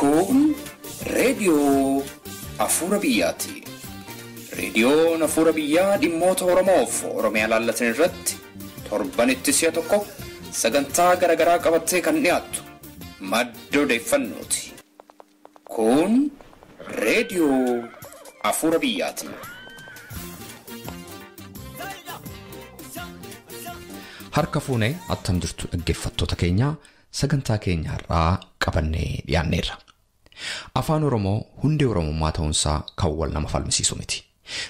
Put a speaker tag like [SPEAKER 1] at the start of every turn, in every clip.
[SPEAKER 1] Kun reediyoo Afuura Biyyaati. Reediyoon Afuura Biyyaa dhimmoota Oromoof Oromiyaa laallatan irratti torbanitti si'a tokko sagantaa garaagaraa qabattee kan dhiyaattu madda odeeffannooti. Kun reediyoo Afuura Biyyaati.
[SPEAKER 2] Harka fuunee attam jirtu dhaggeeffattoota keenyaa sagantaa keenya har'aa qabannee dhiyaanneerra. Afaan Oromoo hundee Oromummaa ta'uunsaa kan wal nama falmisiisu miti.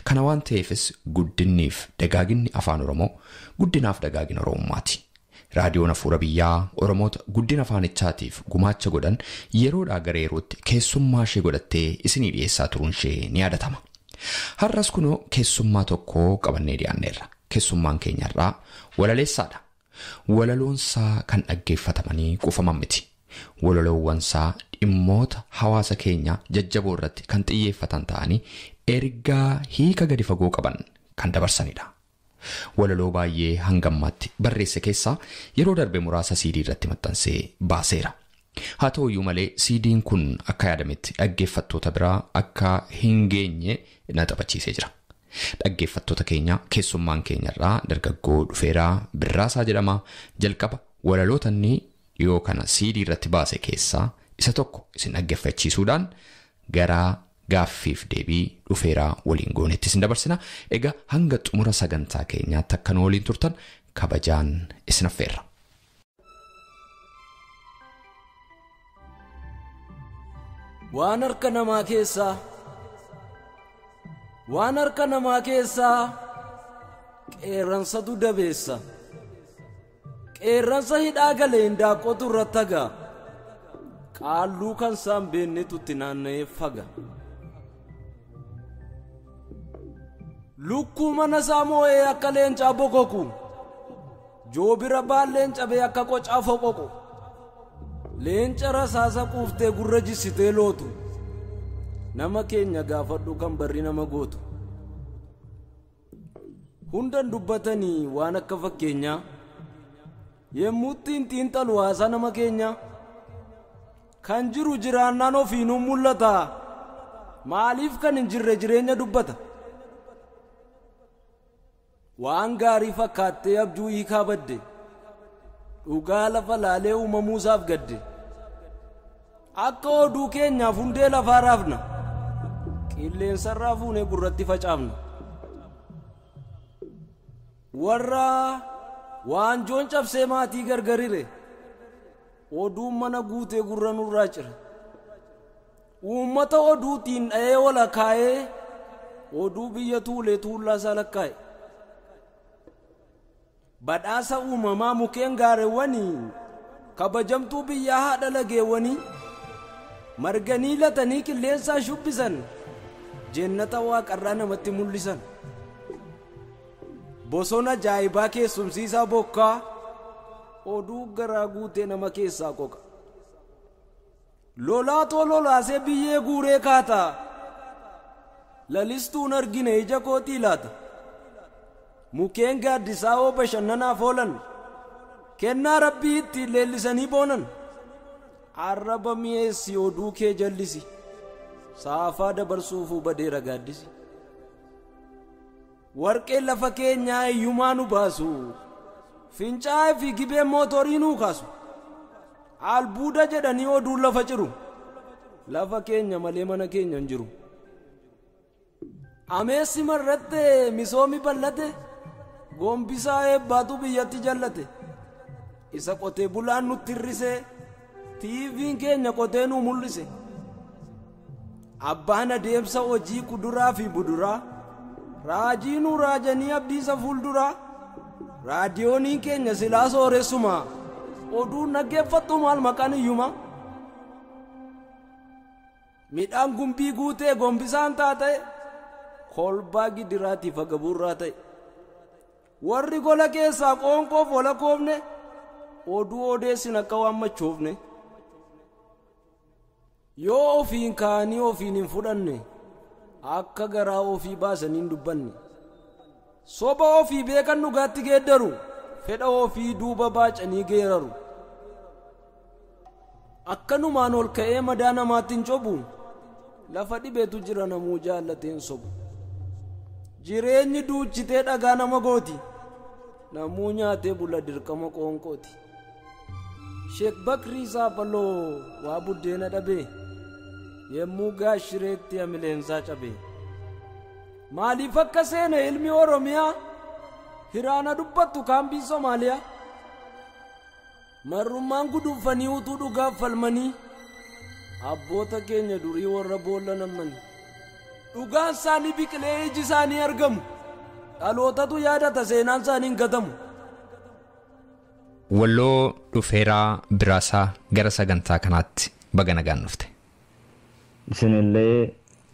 [SPEAKER 2] Kana waan ta'eefis guddinniif dagaaginni afaan Oromoo guddinaaf dagaagina Oromummaati. Raadiyoon Afuura Biyyaa Oromoota guddina afaanichaatiif gumaacha godhan yeroodhaa gara yerootti keessummaa ishee godhattee isinii dhiyeessaa turuun ishee ni yaadatama. Har'as kunoo keessummaa tokko qabannee dhiyaanneerra. Keessummaan keenya irraa walaleessaadha. Walaloonsaa kan dhaggeeffatamanii quufaman miti. Walaloowwansaa dhimmoota hawaasa keenya jajjaboo irratti kan xiyyeeffatan ta'anii ergaa hiika gadi fagoo qaban kan dabarsanidha. Walaloo baay'ee hangammaatti barreesse keessaa yeroo darbe muraasa CD irratti maxxansee baaseera. Haa ta'uyyuu malee CD'n kun akka yaadametti dhaggeeffattoota biraa akka hin geenye na taphachiisee jira. Dhaggeeffattoota keenya keessummaan keenya irraa dargaggoo Dhufeeraa Birraasaa jedhama. Jalqaba walaloota inni dhiyoo kana CD irratti baase keessaa isa tokko isin dhaggeeffachiisuudhaan gara gaaffiif deebii Dhufeeraa waliin goonetti isin dabarsina. Egaa hanga xumura sagantaa keenyaatti akka nu waliin turtan kabajaan isin affeerra.
[SPEAKER 3] Waan harka namaa keessaa waan harka namaa keessaa qeerransatu dabeessa. Qeerransa hidhaa galee hindaaqqootu irratti haga. Qaalluu kan isaan beennetu itti naanna'ee faga. Lukkuu mana isaa moo'ee akka leencaa bokoku. Joobira baalleen cabee akka qocaa foqoqu. Leenca rasaasa quuftee gurra jissitee lootu. Nama keenya gaafadhu kan barri nama gootu. Hundan dubbatanii waan akka fakkeenyaa. Yemmuutti hin xiinxalu haasaa nama keenya. Kan jiru jiraannaan ofiinuu mul'ata. Maaliif kan hin jirre jireenya dubbata? Waan gaarii fakkaattee abjuu hiikaa badde. Dhugaa lafa laalee uumamuusaaf gadde. Akka oduu keenyaaf hundee lafaa raafna. Qilleensarraa fuunee gurratti facaafna. Warra waanjoon cabsee maatii gargarire. Oduun mana guutee gurra nurraa cire. Uummata oduutiin dha'ee wala kaa'ee oduu biyya tuulee tuullaa isaa lakkaa'e. Badhaasa uumamaa mukkeen gaarreewwanii kabajamtuu biyyaa haadha lageewwanii marganii latanii qilleensaa shubbisan jennata waaqarraa namatti mul'isan. Bosona ajaa'ibaa keessumsiisaa bokkaa oduu garaa guutee nama keessaa qoqa. Lolaatoo lolaasee biyyee guuree kaata. Lalistuun argine ija kootii laata. Mukkeen gaaddisaa oo bashannanaaf oolan kennaa rabbii ittiin leellisanii boonan. Arraba mi'eessi oduu kee jallisi. Saafaa dabarsuufuu badeera gaaddisi. Warqeen lafa keenyaa hiyyumaa nu baasu. Fincaa'ee fi gibeen mootorii nuu kaasu. Albuuda jedhanii oduun lafa ciru. Lafa keenya malee mana keenya hin jiru. Ameessi marratte misoomi bal'ate. Gombisaa eebbaatu biyyatti jallate. Isa qotee bulaan nutti hir'ise. TV'n keenya qotee nuu mul'ise. Abbaan adeemsa hojii kuduraa fi buduraa. Raajii nuu raajanii abdiisa fuulduraa. Raadiyooniin keenya silaa sooressuma. Oduun dhaggeeffattu maal maqaan hiyyuma. Midhaan gumbii guutee gombisaan taate. Kolbaa gidiraatiif agabuurraa ta'e. Warri gola keessaa qoonqoof wala koofne oduu odeessin akka waan machoofne. Yoo ofiin kaanii ofiin hin fudhanne akka garaa ofii baasanii hin dubbanne. Soba ofii beekan dhugaatti geeddaru fedha ofii duuba baacanii geeraru. Akkanumaan ol ka'ee madaa namaatti hin cobu. Lafa dhibeetu jira namuu jaallateen sobu. Jireenyi duuchitee dhagaa nama gooti. Namuu nyaatee bula dirqama qoonqooti. Sheek Bakrii Saaphaloo waa buddeena dhabee yemmuu gaashireetti amileensaa cabee. Maaliif akka seene ilmi Oromiyaa hiraana dubbattu kaambii Somaaliyaa? Marrummaan guduunfanii utuu dhugaaf falmanii abboota keenya durii warra boolla nammanii. Dhugaan isaanii biqilee iji isaanii argamu. Dhalootatu yaadata seenaan isaanii hin gatamu.
[SPEAKER 2] Walloo Dhufeeraa Biraasaa gara sagantaa kanaatti baga nagaan dhufte.
[SPEAKER 4] Isinillee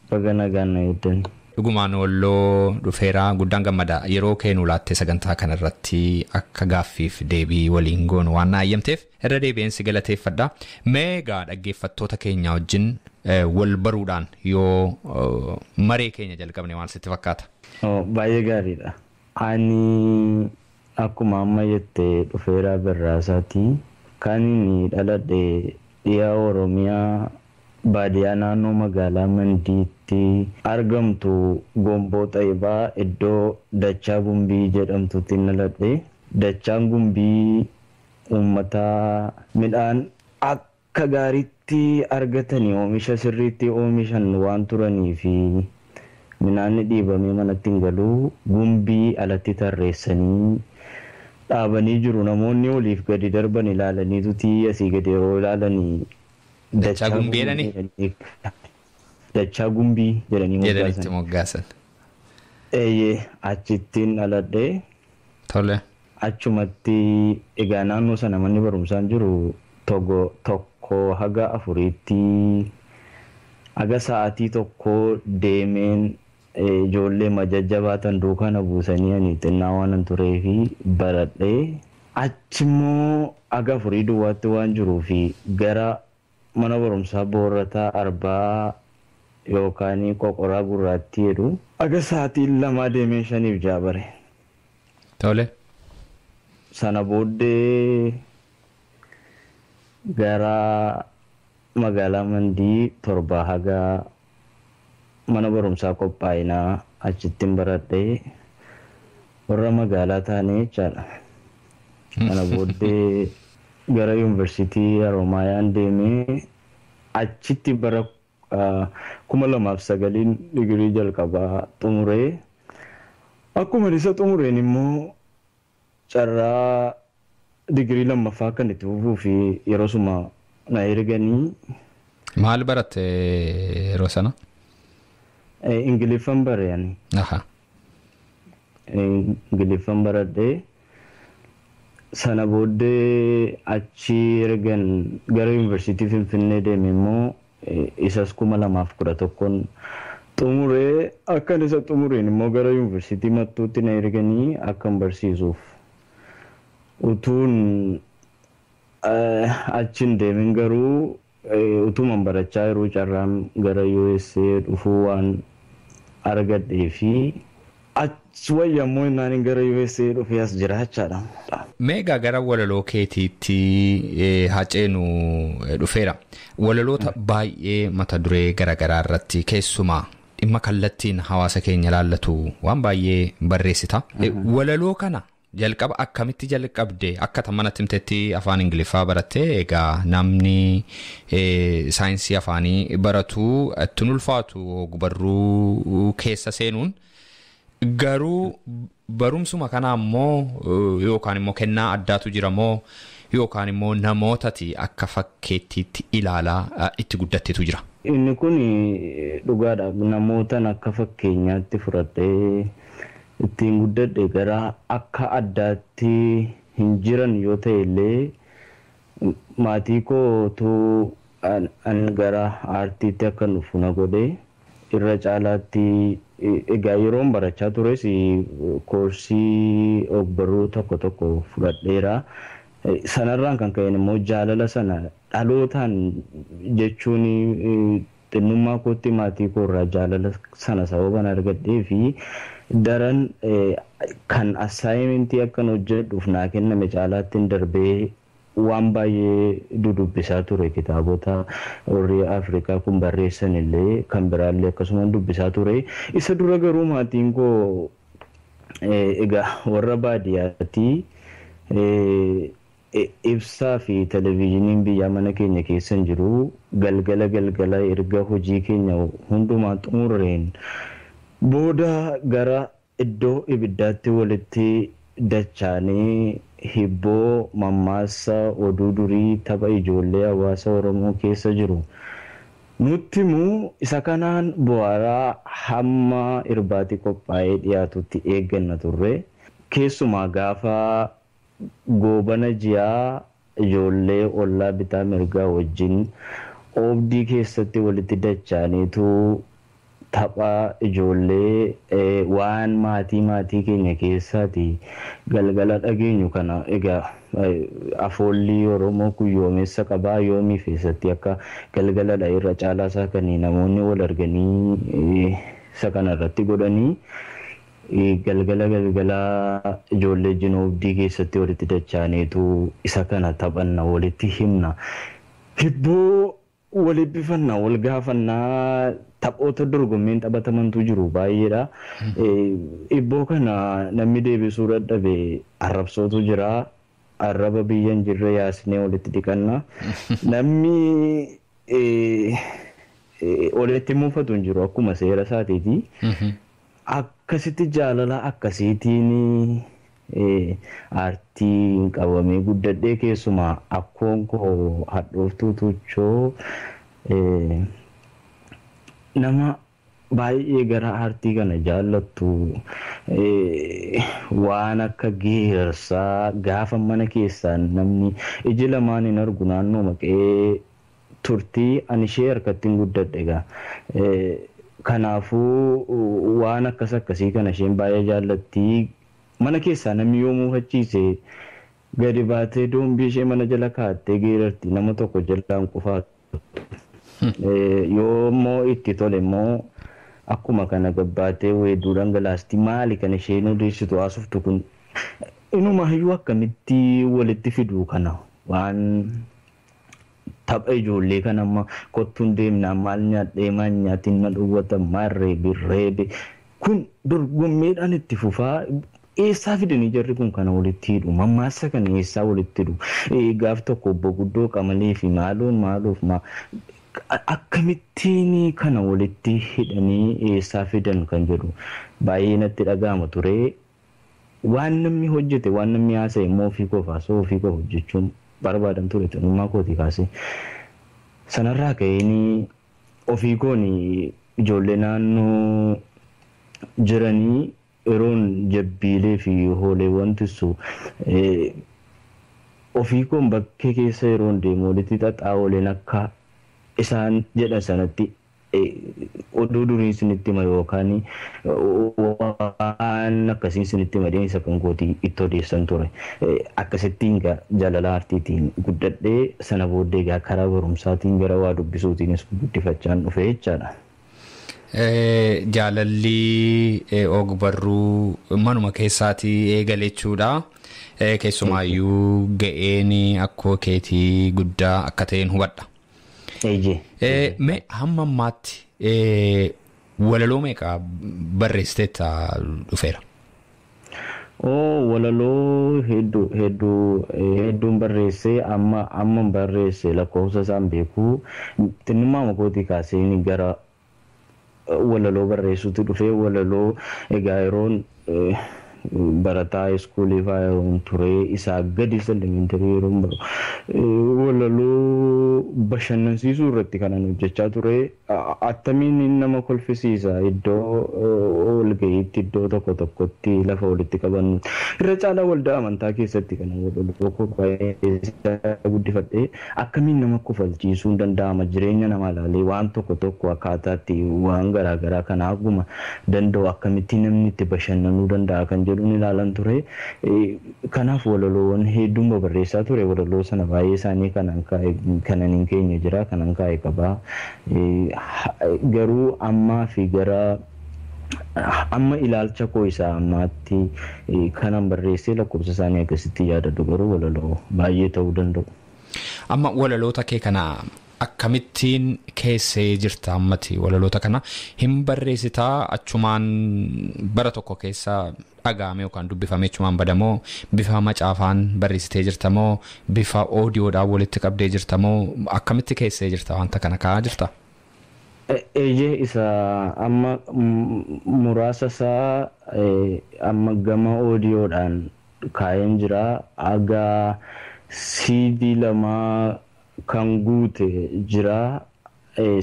[SPEAKER 4] baga nagaan na eegdan.
[SPEAKER 2] Dhugumaan Walloo Dhufeeraa guddaan gammada yeroo kee nuu laattee sagantaa kanarratti akka gaaffiif deebii waliin goonu waan na ayyamteef irra deebi'een si galateeffadha. Mee egaa dhaggeeffattoota keenya wajjin wal baruudhaan yoo maree keenya jalqabne maal sitti fakkaata?
[SPEAKER 4] Baay'ee gaariidha. Ani akkuma amma jette Dhufeeraa Birraasaati. Kan inni dhaladhe dhiyaa Oromiyaa baadiyyaa naannoo magaalaa Mandiitti argamtu Gomboo Xayibaa iddoo Dachaa Gumbii jedhamtutti dhaladhe. Dachaan Gumbii uummata midhaan akka gaariitti argatanii oomisha sirriitti oomishan waan turanii fi midhaan dhiibamee manatti hin galu gumbii alatti tarreessanii dhaabanii jiru. Namoonni oliif gadi darban ilaalanii tutii asii gadi yeroo ilaalanii
[SPEAKER 2] Dachaa Gumbii jedhanii?
[SPEAKER 4] Dachaa Gumbii jedhanii
[SPEAKER 2] Jedhanitti moggaasan.
[SPEAKER 4] Eeyyee, achittiin dhaladhe.
[SPEAKER 2] Tole.
[SPEAKER 4] Achumatti egaa naannoo sana manni barumsaan jiru tokko haga afuriitti haga sa'aatii tokko deemeen ijoollee majajjabaatan duukaa na buusanii ani xinnaa waan turee fi baradhee achimmoo haga afurii duwwaatti waan jiruu fi gara mana barumsaa Boorrataa Arbaa yookaan Qoqoraa Gurraattii jedhu haga sa'aatii 2 deemee 5 fi 6 bare.
[SPEAKER 2] Tole.
[SPEAKER 4] Sana booddee gara magaalaa Mandii 7 haga mana barumsaa qophaa'inaa achittiin baradhee warra magaalaa taanee jechaadha. Kana booddee gara yuunivarsiitii Haromaayaan deemee achitti bara 2009 digirii jalqabaa xumuree akkuma isa xumureen immoo carraa digirii lammaffaa kan itti fufuu fi yeroo suma na erganii.
[SPEAKER 2] Maal baratte yeroo sana?
[SPEAKER 4] Ingiliffan bare ani. Ingiliffan baradhee sana booddee achi ergan gara yuunivarsiitii Finfinnee deeme immoo isas 2011 xumuree akkan isa xumureen immoo gara yuunivarsiitii Mattuutti na erganii akkan barsiisuuf. Utuun achi hin deemin garuu utuman barachaa yeroo carraan gara USA dhufuu waan argadhee fi achi wayyammoo innaan gara USA dhufee as jira jechaadha.
[SPEAKER 2] Mee egaa gara walaloo keetiitti haa ceenu Dhufeera. Walaloota baay'ee mata duree garaagaraa irratti keessumaa dhimma kallattiin hawaasa keenya ilaallatu waan baay'ee barreessita. Walaloo kana jalqaba akkamitti jalqabde? Akka mana himtetti afaan Ingiliffaa baratte, egaa namni saayinsii afaanii baratu ittiin ulfaatu ogbarruu keessa seenuun, garuu barumsuma kana ammoo yookaan immoo kennaa addaatu jira moo yookaan immoo namootati akka fakkeettiitti ilaalaa itti guddatteetu jira?
[SPEAKER 4] Inni kun dhugaadha. Namootan akka fakkeenyaatti fudhadhee ittiin guddadhe gara akka addaatti hin jiran yoo ta'e illee maatii kootu an gara aartiitti akka dhufu na godhe. Irra caalaatti egaa yeroon barachaa tures koorsii ogbarruu tokko tokko fudhadheera. Sanarraan kan ka'een immoo jaalala sana dhalootaan jechuun xinnummaa kootti maatii koorraa jaalala sana sababan argadhee fi daran kan assignmentii akkan hojjedhuuf naa kenname caalaatti darbee Waan baay'ee dudubbisaa ture, kitaabota warri Afrikaa kun barreessan illee kan biraallee akkasuma dubbisaa ture. Isa dura garuu maatiin koo egaa warra baadiyyaatti, ibsaa fi televezyiiniin biyyaa mana keenya keessa hin jiru. Galgala galgala erga hojii keenya hundumaa xumurreen booda gara iddoo ibiddaatti walitti dachaanii hibboo, mammaaksa, oduu durii, tapha ijoollee hawaasa Oromoo keessa jiru nutti himuu. Isa kanaan bu'aaraa hamma irbaati qophaa'ee dhiyaatutti eegganna turre. Keessumaa gaafa goobana ji'aa ijoollee ollaa bitaa mirgaa wajjin oobdii keessatti walitti dachaaniitu tapha ijoollee, waan maatii maatii keenya keessaati galgala dhageenyu kana. Egaa afoolli Oromoo kun yoomessa qabaa, yoomii keessatti akka galgaladha irra caalaa isaa kan namoonni wal arganii isa kana irratti godhanii. Galgala galgala ijoollee wajjin oobdii keessatti walitti dachaaniitu isa kana taphanna, walitti himna, hibboo wal eebbifannaa, wal gaafannaa. Taphoota dorgommiin taphatamantu jiru baay'eedha. Hibboo kana namni deebisuu dadhabe arrabsootu jira. Arraba biyya hin jirre yaasnee walitti dhiqanna. Namni walitti muufatu hin jiru akkuma seera isaatiiti. Akkasitti jaalala akkasiitiin aartiin qabamee guddadhee. Keessumaa akkoon koo Hadhooftuu Tuchoo nama baay'ee gara aartii kana jaallattu, waan akka geerarsaa gaafa mana keessaan namni iji lamaan hin argu naannoo maqee turtii ani ishee harkatti hin guddadhe egaa. Kanaafuu waan akkas akkasii kana isheen baay'ee jaallatti. Mana keessaa namni yoo muufachiise gadi baatee doombii ishee mana jala kaa'attee geerarti, nama tokko jalaan qofaatu. Yoo immoo itti tole immoo akkuma kana gabbaatee weedduu dhangalaasti. Maali kan isheen odeessitu, haasoftu kun? Inumaayyuu akkamitti walitti fidu kana, waan tapha ijoollee kan amma kottuun deemnaa, maal nyaadhee, maal nyaatiin na dhowwata, maal reebi reebe kun dorgommeedhaan itti fufaa. Eessaa fidanii jarri kun kana walitti hidhu? Mammaaksa kana eessaa walitti hidhu? Gaaf tokko obbo Guddoo Qamalee fi maaloon maaloof akkamittiin kana walitti hidhanii eessaa fidan kan jedhu baay'ee natti dhaga'ama ture. Waan namni hojjete, waan namni haasa'e immoo ofii koof haasa'u, ofii koof hojjechuun barbaadan ture xinnummaa kootii kaasee. Sanarraa ka'een ofii koon ijoollee naannoo jiranii yeroon jabbiilee fi hooleewwan tissu, ofii koon bakkee keessa yeroon deemu walitti xaxaa'oleen akka isaan jedhan sanatti oduu durii isinitti hima yookaan waan akkasii isinitti hima deemsa kan kootii itti odeessan ture. Akkasittiin jaalala aartiitiin guddadhee, sana booddee egaa karaa barumsaatiin gara waa dubbisuutiinis guddifachaan dhufe jechaadha.
[SPEAKER 2] Jaalalli ogbarruu manuma keessaatii eegale jechuudha. Keessumaayyuu ga'een akkoo keetii guddaa akka ta'een hubadha. Mee hamma ammaatti walaloo meeqa barreessiteetta dhufeera?
[SPEAKER 4] Walaloo hedduu hedduu hedduun barreessee. Amma amma barreesse lakkoofsa isaan beeku. Xinnummaa kootii kaasee gara walaloo barreessuutti dhufee. Walaloo egaa yeroon barataa iskuulii fa'aa yeroon ture, isaa gadi elementary yeroon baru, walaloo bashannansiisuu irratti kanan hojjechaa ture. Attamiin nama kolfisiisa iddoo walga'iitti, iddoo tokko tokkotti lafa walitti qabannu, irra caalaa waldaa amantaa keessatti kan walaloo koo baay'ee guddifadhe. Akkamiin nama kofalchiisuun danda'ama, jireenya namaa ilaalee waan tokko tokko akkaataatti waan garaagaraa kana akkuma danda'u akkamitti namni itti bashannanuu danda'a kan jedhuun ilaalan ture. Kanaaf walaloowwan hedduun babarreessaa ture. Walaloo sana baay'ee isaanii kanan hin keenye jira, kanan kaa'e qabaa. Garuu ammaa fi gara Amma ilaalcha koo isaa ammaatti kanan barreessee lakkoofsa isaanii akkasitti yaadadhu garuu walaloo baay'ee ta'uu danda'u.
[SPEAKER 2] Amma walaloota kee kana akkamittiin keessee jirta ammati walaloota kana hin barreessitaa achumaan bara tokko keessa dhaga'ame yookaan dubbifame achumaan badamoo bifa macaafaan barreessitee jirtamoo bifa oodiyoodhaan walitti qabdee jirtamoo akkamitti keessee jirta wanta kana kaa'aa jirta?
[SPEAKER 4] Eeyyee isa amma muraasa isaa amma gama oodiyoodhaan kaa'een jira. Aga CD 2 kan guute jira.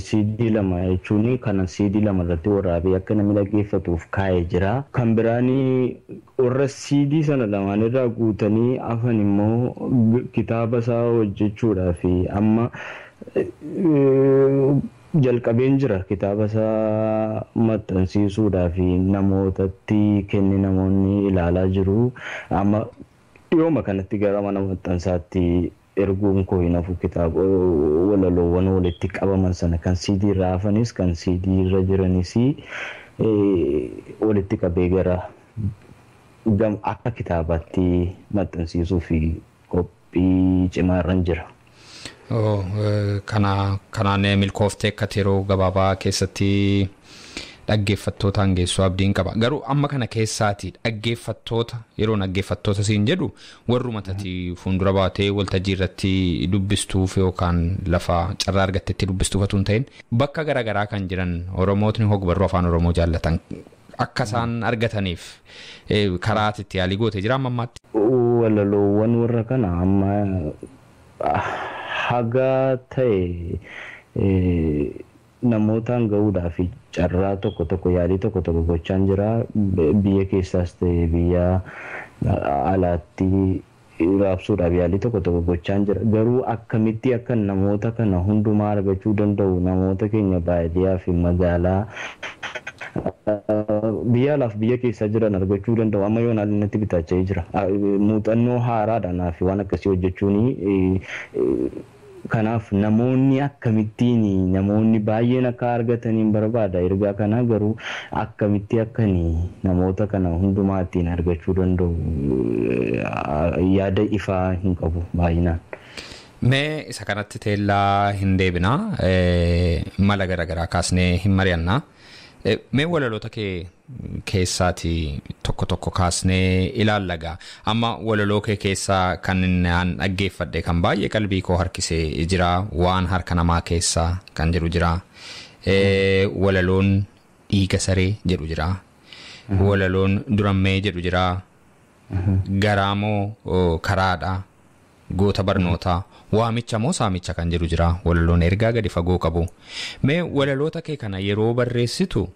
[SPEAKER 4] CD 2 jechuun kana CD 2 irratti waraabee akka namni dhaggeeffatuuf kaa'ee jira. Kan biraanii warra CD sana lamaan irraa guutanii hafan immoo kitaaba isaa hojjechuudhaaf amma jalqabeen jira. Kitaaba isaa maxxansiisuudhaaf namootatti kenni namoonni ilaalaa jiru. Amma dhiyooma kanatti gara mana maxxansaatti erguun koo hin hafu kitaaba walaloowwan walitti qabaman sana kan CD irra hafanis kan CD irra jiranis walitti qabee gara akka kitaabaatti maxxansiisuu fi qophii cimaa irra jira.
[SPEAKER 2] Kanaan milkooftee akka yeroo gabaabaa keessatti dhaggeeffattootaan geessu abdiin qaba. Garuu amma kana keessaati dhaggeeffattoota yeroo dhaggeeffattoota siin jedhu warruma tati fuuldura baatee waltajjii irratti dubbistuuf yookaan lafa carraa argattetti dubbistuuf otoo hin ta'in bakka garaagaraa kan jiran Oromootni hogbarruu afaan Oromoo jaallatan akka isaan argataniif karaa itti yaalii gootee jira amma ammaatti.
[SPEAKER 4] Walaloowwan warra kana amma haga ta'e namootaan gahuudhaaf carraa tokko tokko yaalii tokko tokko gochaan jira. Biyya keessaas ta'e biyya alaatti raabsuudhaaf yaalii tokko tokko gochaan jira. Garuu akkamitti akka namoota kana hundumaa argachuu danda'u namoota keenya baadiyyaa fi magaalaa biyya alaaf biyya keessaa jiran argachuu danda'u amma yoon natti bitaacha'ee jira. Muuxannoo haaraadha naaf waan akkasii hojjechuun. Kanaaf namoonni akkamittiin namoonni baay'een akka argataniin barbaada ergaa kana garuu akkamitti akkanii namoota kana hundumaa ittiin argachuu danda'u yaada ifaa hin qabu baay'inaan.
[SPEAKER 2] Mee isa kanatti teellaa hin deebinaa mala garaagaraa kaasnee hin mari'annaa. Mee walaloota kee keessaati tokko tokko kaasnee ilaallagaa. Amma walaloo kee keessaa kan an dhaggeeffadhe kan baay'ee qalbii koo harkisee jira. Waan harka namaa keessaa kan jedhu jira. Walaloon dhiiga saree jedhu jira. Walaloon durammee jedhu jira. Garaamoo karaadha. Goota barnootaa waamicha moo saamicha kan jedhu jira. Walaloon ergaa gadi fagoo qabu. Mee walaloota kee kana yeroo barreessitu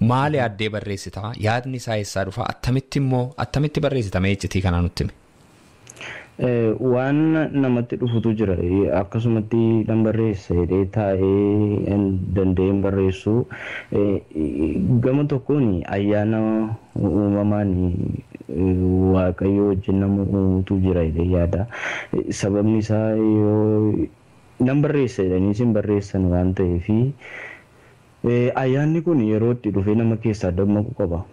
[SPEAKER 2] maal yaaddee barreessitaa? Yaadni isaa eessaa dhufa? Attamitti immoo attamitti barreessita? Mee iccitii kana nutti himi.
[SPEAKER 4] Waan namatti dhufutu jira. Akkasumatti nan barreessa jedhee taa'ee danda'een barreessu. Gama tokkoon ayyaana uumamaan Waaqayyo wajjin nama uumutu jira jedhee yaada. Sababni isaa yoo nan barreessa jedhanii isin barreessan waan ta'eef ayyaanni kun yeroo itti dhufee nama keessaa dammaqu qaba.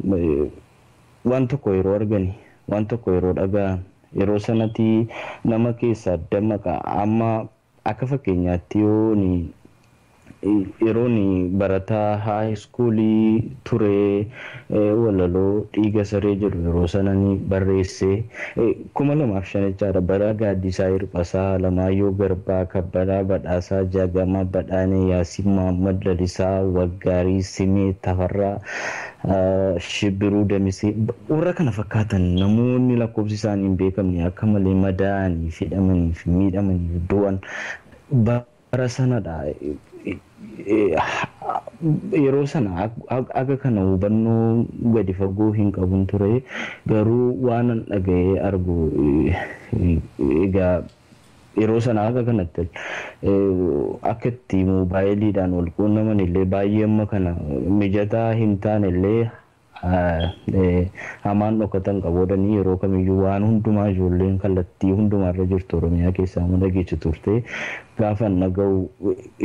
[SPEAKER 4] Waan tokko yeroo argani, waan tokko yeroo dhaga'an, yeroo sanatti nama keessaa dammaqa. Amma akka fakkeenyaatti yoo yeroon barataa high schoolii ture walaloo dhiiga saree jedhu yeroo sana ni barreesse. 2005 jechaadha. Bara Gaaddisaa Hirphasaa, Alamaayyoo Garbaa, Kabbadaa Badhaasaa, Jaagamaa Badhaanee, Yaasiin Mohammad Lalisaa, Waggaarii Simee, Tafarraa Shibbiruu Damisee warra kana fakkaatan namoonni lakkoofsi isaanii hin beekamne akka malee madaa'anii fi hidhamanii fi miidhamanii fi du'an bara sanadha. Yeroo sana akka kana hubannoo gadi fagoo hin qabun ture. Garuu waan an dhaga'ee argu egaa yeroo sana akka kanatti akka itti moobaayiliidhaan wal quunnaman illee baay'ee amma kana mijataa hin taane illee hamaan dhokatan qaboodanii yeroo kamiyyuu waan hundumaa ijoolleen kallattii hundumaarra jirtu Oromiyaa keessaa mana geessu turte. Gaafa dhaga'u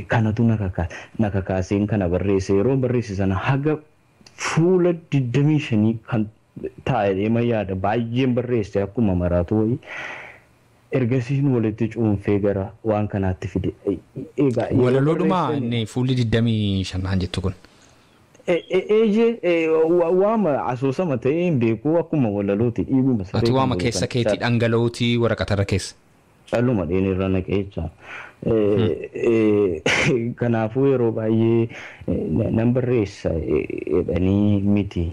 [SPEAKER 4] kanatu na kakaaseen kana barreesse. Yeroo barreesse sana haga Fuula 25 kan taa'ee yaada baay'een barreesse akkuma maraatu wayii. Ergasiin walitti cuunfee gara waan kanaatti fide.
[SPEAKER 2] Walaloodhuma inni fuulli 25 jettu kun.
[SPEAKER 4] Eeyyee waama asoosama ta'ee hin beeku akkuma walalooti dhiiguma
[SPEAKER 2] saree. Ati waama keessa keetii dhangala'ootii waraqatarra keessa.
[SPEAKER 4] Calluma dheenirra naqee jecha. Kanaafuu yeroo baay'ee nan barreessa jedhanii miti.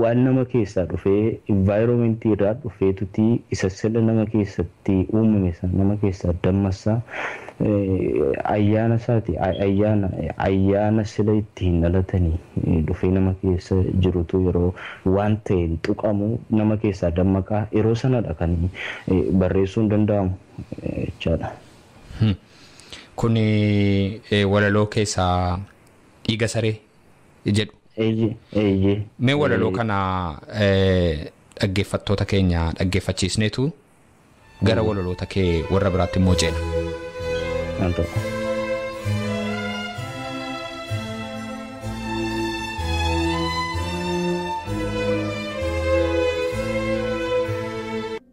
[SPEAKER 4] Waan nama keessaa dhufee environmentii irraa dhufeetuti isa sila nama keessatti uumame sana nama keessaa dammassa ayyaana isaati ayyaana sila ittiin dhalatanii dhufee nama keessa jirutu yeroo waan ta'een tuqamu nama keessaa dammaqaa yeroo sanadha kan barreessuun danda'amu jechaadha.
[SPEAKER 2] Kun walaloo keessaa dhiiga saree jedhu.
[SPEAKER 4] Eeyyee.
[SPEAKER 2] Mee walaloo kana dhaggeeffattoota keenya dhaggeeffachiisneetu gara walaloota kee warra biraatti immoo ceena.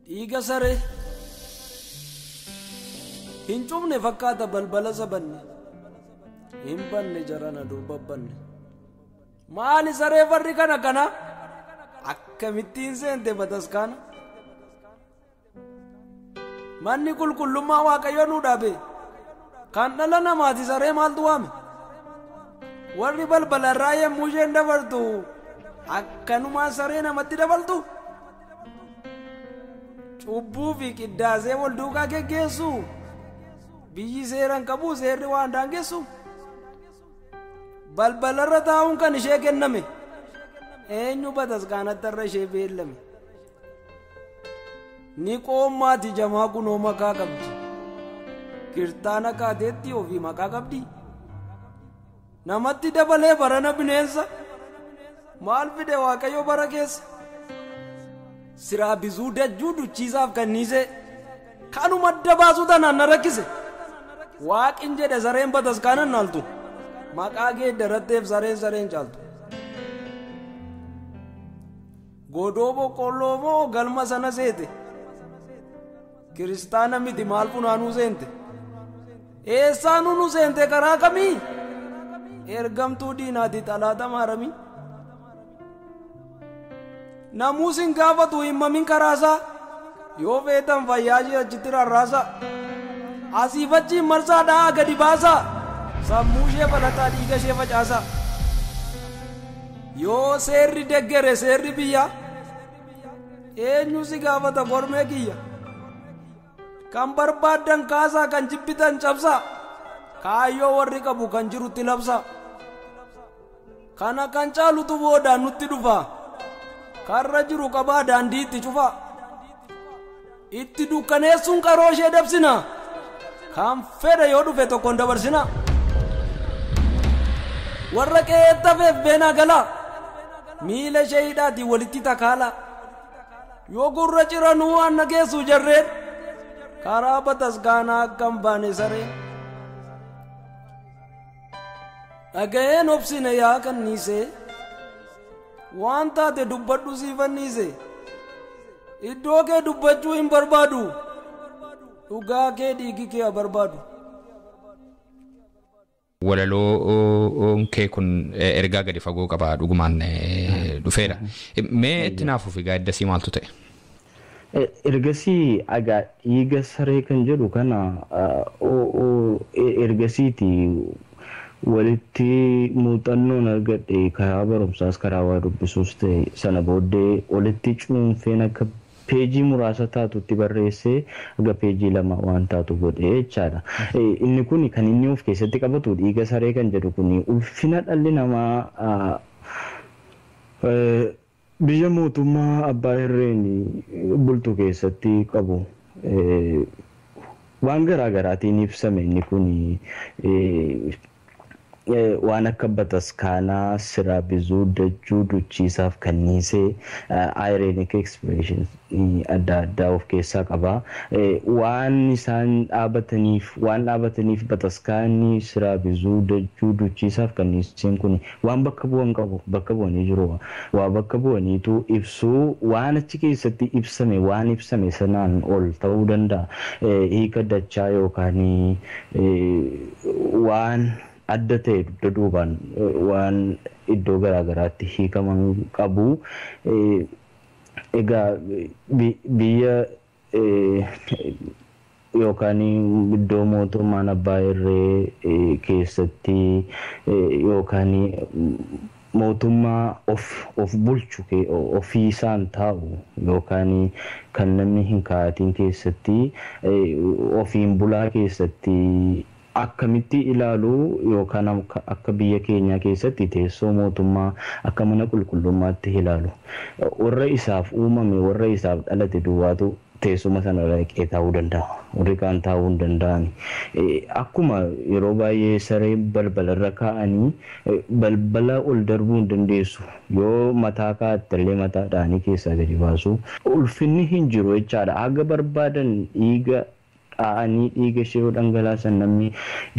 [SPEAKER 3] Dhiiga saree hin cufne fakkaata balbala sabanne hin banne jarana durbabbanne. Maali saree farri kana kana akkamittiin seente bataskaana. Manni qulqullummaa Waaqayyoo nu dhaabe kan dhala namaati saree maaltu waame. Warri balbala irraa yemmuu isheen dabartu akkanumaan saree namatti dabaltu. Cubbuu fi qiddaasee wal duukaa geggeessu biyyi seeraan qabu seerri waan daangessu. Balbalarra taa'uun kan ishee kenname eenyu bataskaanatti irra ishee beellame. Ni qoommaati jamaa kunoo maqaa qabdi. Kirtaana kaateetti ofii maqaa qabdi. Namatti dabalee barana bineensa maal fide Waaqayyo bara keessa. Siraa bizuu dajjuu duchiisaaf kanniise kanuma adda baasuu tanaan na rakkise. Waaqin jedhe sareen bataskaanan naaltu. Maqaa geeddaratteef sareen sareen caaltu. Godoo boqqolloo moo galma sana seete? Kiristaana miti maal funaanuu seente? Eessaanuu nu seente karaa kamii? Ergamtuu diinaati xalaata maaramii? Namuus hin gaafatu hin mamin karaasaa. Yoo feetan fayyaa ishee achitti rarraasaa. Asiif achiin marsaa dha'aa gadi baasaa. Sammuu ishee falataa dhiiga ishee facaasaa. Yoo seerri deggere seerri biyyaa eenyu si gaafata kormee kiyya. Kan barbaaddan kaasaa kan jibbitan cabsaa. Kaayyoo warri qabu kan jirutti labsaa. Kana kan caalutu boodaan nutti dhufa. Karra jiru qabaa daandii itti cufa. Itti dukkaneessuun qaroo ishee dabsina. Kan fedhe yoo dhufe tokkoon dabarsina. Warra qe'ee beenaa galaa. Miila ishee hidhaatiin walitti takaala. Yoo gurra ciranuu waan nageessu jarreen. Karaa bataskaanaa akka hin baane sareen. Dhaga'een obsine yaa kanniisee. Waan taate dubbadhu sii fanniise. Iddoo kee dubbachuu hin barbaadu. Dhugaa kee dhiigi kee haa barbaadu.
[SPEAKER 2] Walaloon kee kun ergaa gadi fagoo qaba dhugumaan dhufeera. Mee itti naaf ofi gaaddasii maaltu ta'e?
[SPEAKER 4] Ergasii egaa dhiiga saree kan jedhu kana ergasiiti walitti muuxannoon argadhe karaa barumsaas karaa waa dubbisuus ta'e sana booddee walitti cuunfeen akka peejii muraasa taatutti barreessee aga peejii 2 waan taatu godhee jechaadha. Inni kun kan inni of keessatti qabatu dhiiga saree kan jedhu kun ulfina dhalli namaa biyya mootummaa abbaa irreen bultu keessatti qabu waan garaa garaatiin ibsame. Inni kun Waan akka bataskaanaa, siraabizuu, dachuu, duchiisaaf kanniisee ironic expressions adda addaa of keessaa qaba. Waan isaan dhaabataniif waan dhaabataniif bataskaanni, siraabizuu, dachuu, duchiisaaf kanniiseen kun waan bakka bu'an qabu, bakka bu'anii jiru. Waa bakka bu'aniitu ibsuu waan achi keessatti ibsame waan ibsame sanaan ol ta'uu danda'a. Hiika dachaa yookaan waan adda ta'e dugda duubaan waan iddoo garaagaraatti hiikaman qabu. Egaa biyya yookaan iddoo mootummaan abbaa irree keessatti yookaan mootummaa of bulchu ofiisaan taa'u yookaan kan namni hin kaa'atiin keessatti ofiin bulaa keessatti akkamitti ilaalu yookaan akka biyya keenyaa keessatti teessoo mootummaa akka mana qulqullummaatti ilaalu. Warra isaaf uumame, warra isaaf dhalate duwwaatu teessuma sana dhaqee taa'uu danda'a. Warri kaan taa'uu hin danda'ani. Akkuma yeroo baay'ee saree balbalarra kaa'anii balbala ol darbuu hin dandeessu. Yoo mataa kaa'atte illee mataa dhaanii keessaa gadi baasu. Ulfinni hin jiru jechaadha. Haga barbaadan dhiiga dha'anii dhiiga ishee yoo dhangalaasan namni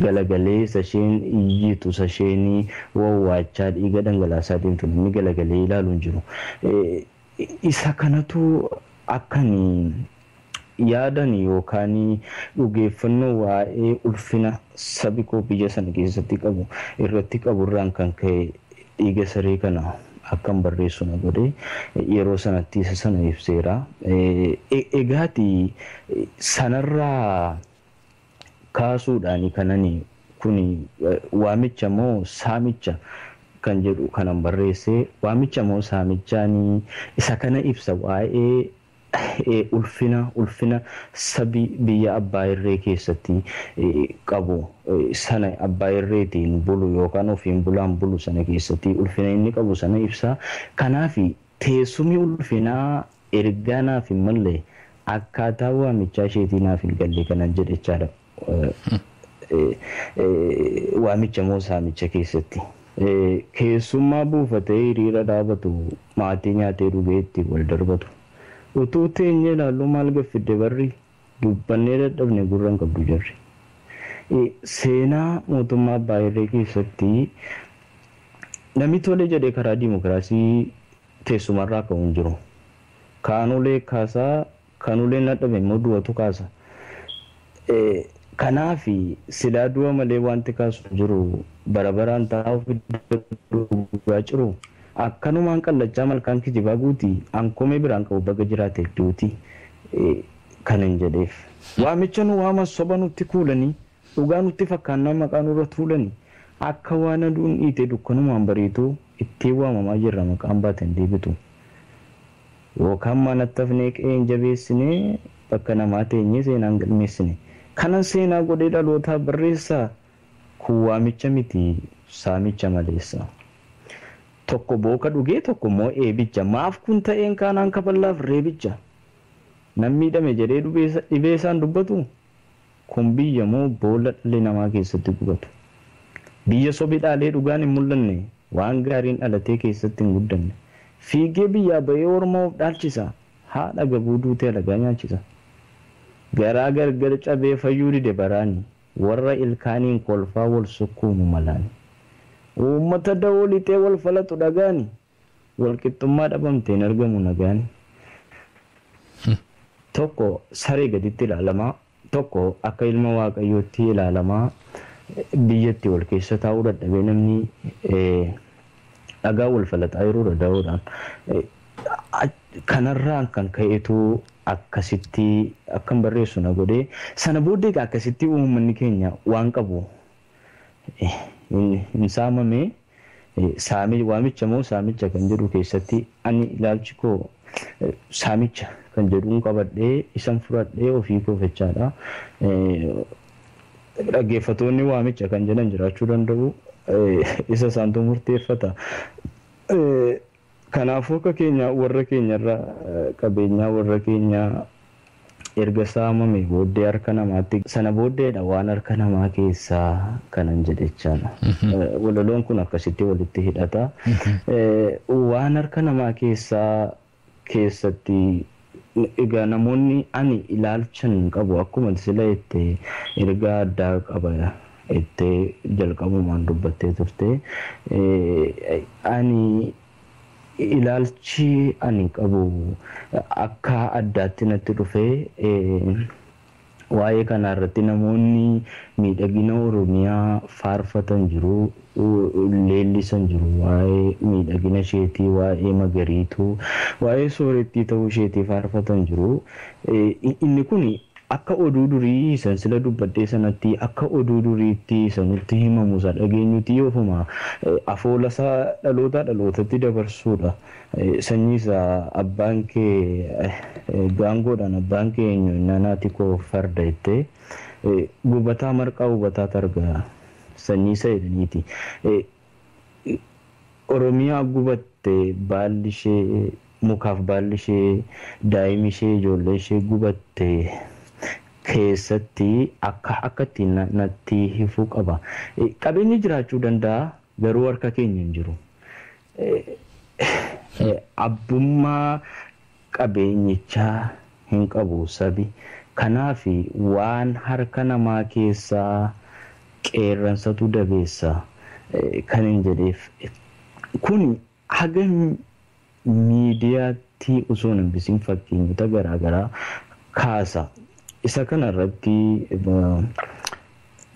[SPEAKER 4] galagalee isa isheen iyyitu, isa isheen wawwaachaa dhiiga dhangalaasaa deemtu namni galagalee ilaalu hin jiru. Isa kanatu akkani yaadan yookaan dhugeeffannoo waa'ee ulfina sabi koo biyya sana keessatti qabu irratti qaburraan kan ka'e dhiiga saree kana akkan barreessu na godhe yeroo sanatti isa sana ibseera. Egaati sanarraa kaasuudhaan kanani kun waamicha moo saamicha kan jedhu kanan barreesse. Waamicha moo saamichaan isa kana ibsa waa'ee ulfina sabi biyya abbaa irree keessatti qabu sana abbaa irreetiin bulu yookaan ofiin bulaan bulu sana keessatti ulfina inni qabu sana ibsa. Kanaaf teessumni ulfinaa ergaa naaf hin malle akkaataa waamichaa isheetii naaf hin galle kanan jedhe jechaadha. Waamicha moo saamicha keessatti. Keessummaa buufatee hiriira dhaabatu maatii nyaatee dhugee itti wal darbatu. Utuu teenyee ilaallu maal gaffidde barri dubbannee dadhabne gurra hin qabdu jarri. Seenaa mootummaa abbaa irree keessatti namni tole jedhee karaa diimokiraasii teessumarraa ka'u hin jiru. Kaan ulee kaasaa, kan uleen dadhabe immoo du'atu kaasa. Kanaaf silaa du'a malee wanti kaasu jiru bara baraan taa'uuf dhugaa jiru. Akkanumaan qallachaa malkaan kijibaa guuti ankomee biraan qabu baga jiraate duuti kan hin jedheef. Waamicha nu waama soba nutti kuulanii dhugaa nutti fakkaannaa maqaa nurra tuulanii akka waan aduun dhiite dukkanumaan bariitu ittiin waamamaa jirra maqaan baateen deebitu. Yookaan manatti hafnee qe'een jabeessinee bakka namaa teenyee seenaan galmeessine. Kanan seenaa godhee dhalootaa barreessaa kun waamicha miti saamicha maleessa. Tokko booka dhugee tokko immoo eebicha. Maaf kun ta'een kaanaan kaballaaf reebicha. Namni miidhame jedhee dhibee isaan dubbatu kun biyya moo boolla dhalli namaa keessatti gubatu. Biyya sobi dhaalee dhugaan hin mul'anne waan gaariin dhalatee keessatti hin guddanne. Fiigee biyyaa bahee orma of dhaalchisa. Haadha gabuu duutee alagaa nyaachisa. Garaa gargar cabee fayyuu dide baraani warra ilkaaniin kolfaa wal sukkuumu malaani. Uummata da'oo lixee wal falatu dhagaani wal qixxummaa dhabamteen argamu nagaani. Tokko saree gaditti ilaalamaa, tokko akka ilma waaqayyootti ilaalamaa biyyatti wal keessa taa'uu dadhabee namni dhagaa wal falaxaa yeroo da'oodhaan. Kanarraan kan ka'etu akkasitti akkan barreessu na godhee sana booddee akkasitti uummanni keenya waan qabu hin saamame. Waamicha moo saamicha kan jedhu keessatti ani ilaalchi koo saamicha kan jedhuun qabadhee isan fudhadhee ofii koo fechaadha. Dhaggeeffattoonni waamicha kan jedhan jiraachuu danda'u isa isaantu murteeffata. Kanaafuu akka keenya warra keenyarraa qabeenyaa warra keenyaa Erga saamame booddee harka namaatti sana booddeedha waan harka namaa keessaa kanan jedhechaadha. Walaloon kun akkasitti walitti hidhata. Waan harka namaa keessaa keessatti egaa namoonni ani ilaalchan qabu akkuma sila jettee ergaa addaa qaba jettee jalqabumaan dubbattee turte. Ani ilaalchi ani qabu akka addaatti natti dhufee waa'ee kana irratti namoonni miidhagina Oromiyaa faarfatan jiru, leellisan jiru, waa'ee miidhagina isheetii, waa'ee magariituu, waa'ee soorettii ta'uu isheetii faarfatan jiru. Inni kun akka oduu durii san sila dubbadhee sanatti akka oduu duriitti sanutti himamu isa dhageenyuti yoofuma afoola isaa dhalootaa dhalootatti dabarsuudha. Sanyii isaa abbaan kee gaangoodhaan abbaan kee eenyu naanaati koo farda jettee gubataa marqaa hubataa targa sanyii isa jedhaniiti. Oromiyaa gubatte baalli ishee mukaaf baalli ishee daa'imni ishee ijoollee ishee gubatte keessatti akka ittiin natti hifuu qaba. Qabeenyi jiraachuu danda'a garuu harka keenya hin jiru. Abbummaa qabeenyichaa hin qabu sabi. Kanaaf waan harka namaa keessaa qeerransatu dabeessa kan hin jedheef. Kun haga miidiyaatti osoo hin hambisiin fakkeenyota garaagaraa kaasa. Isa kana irratti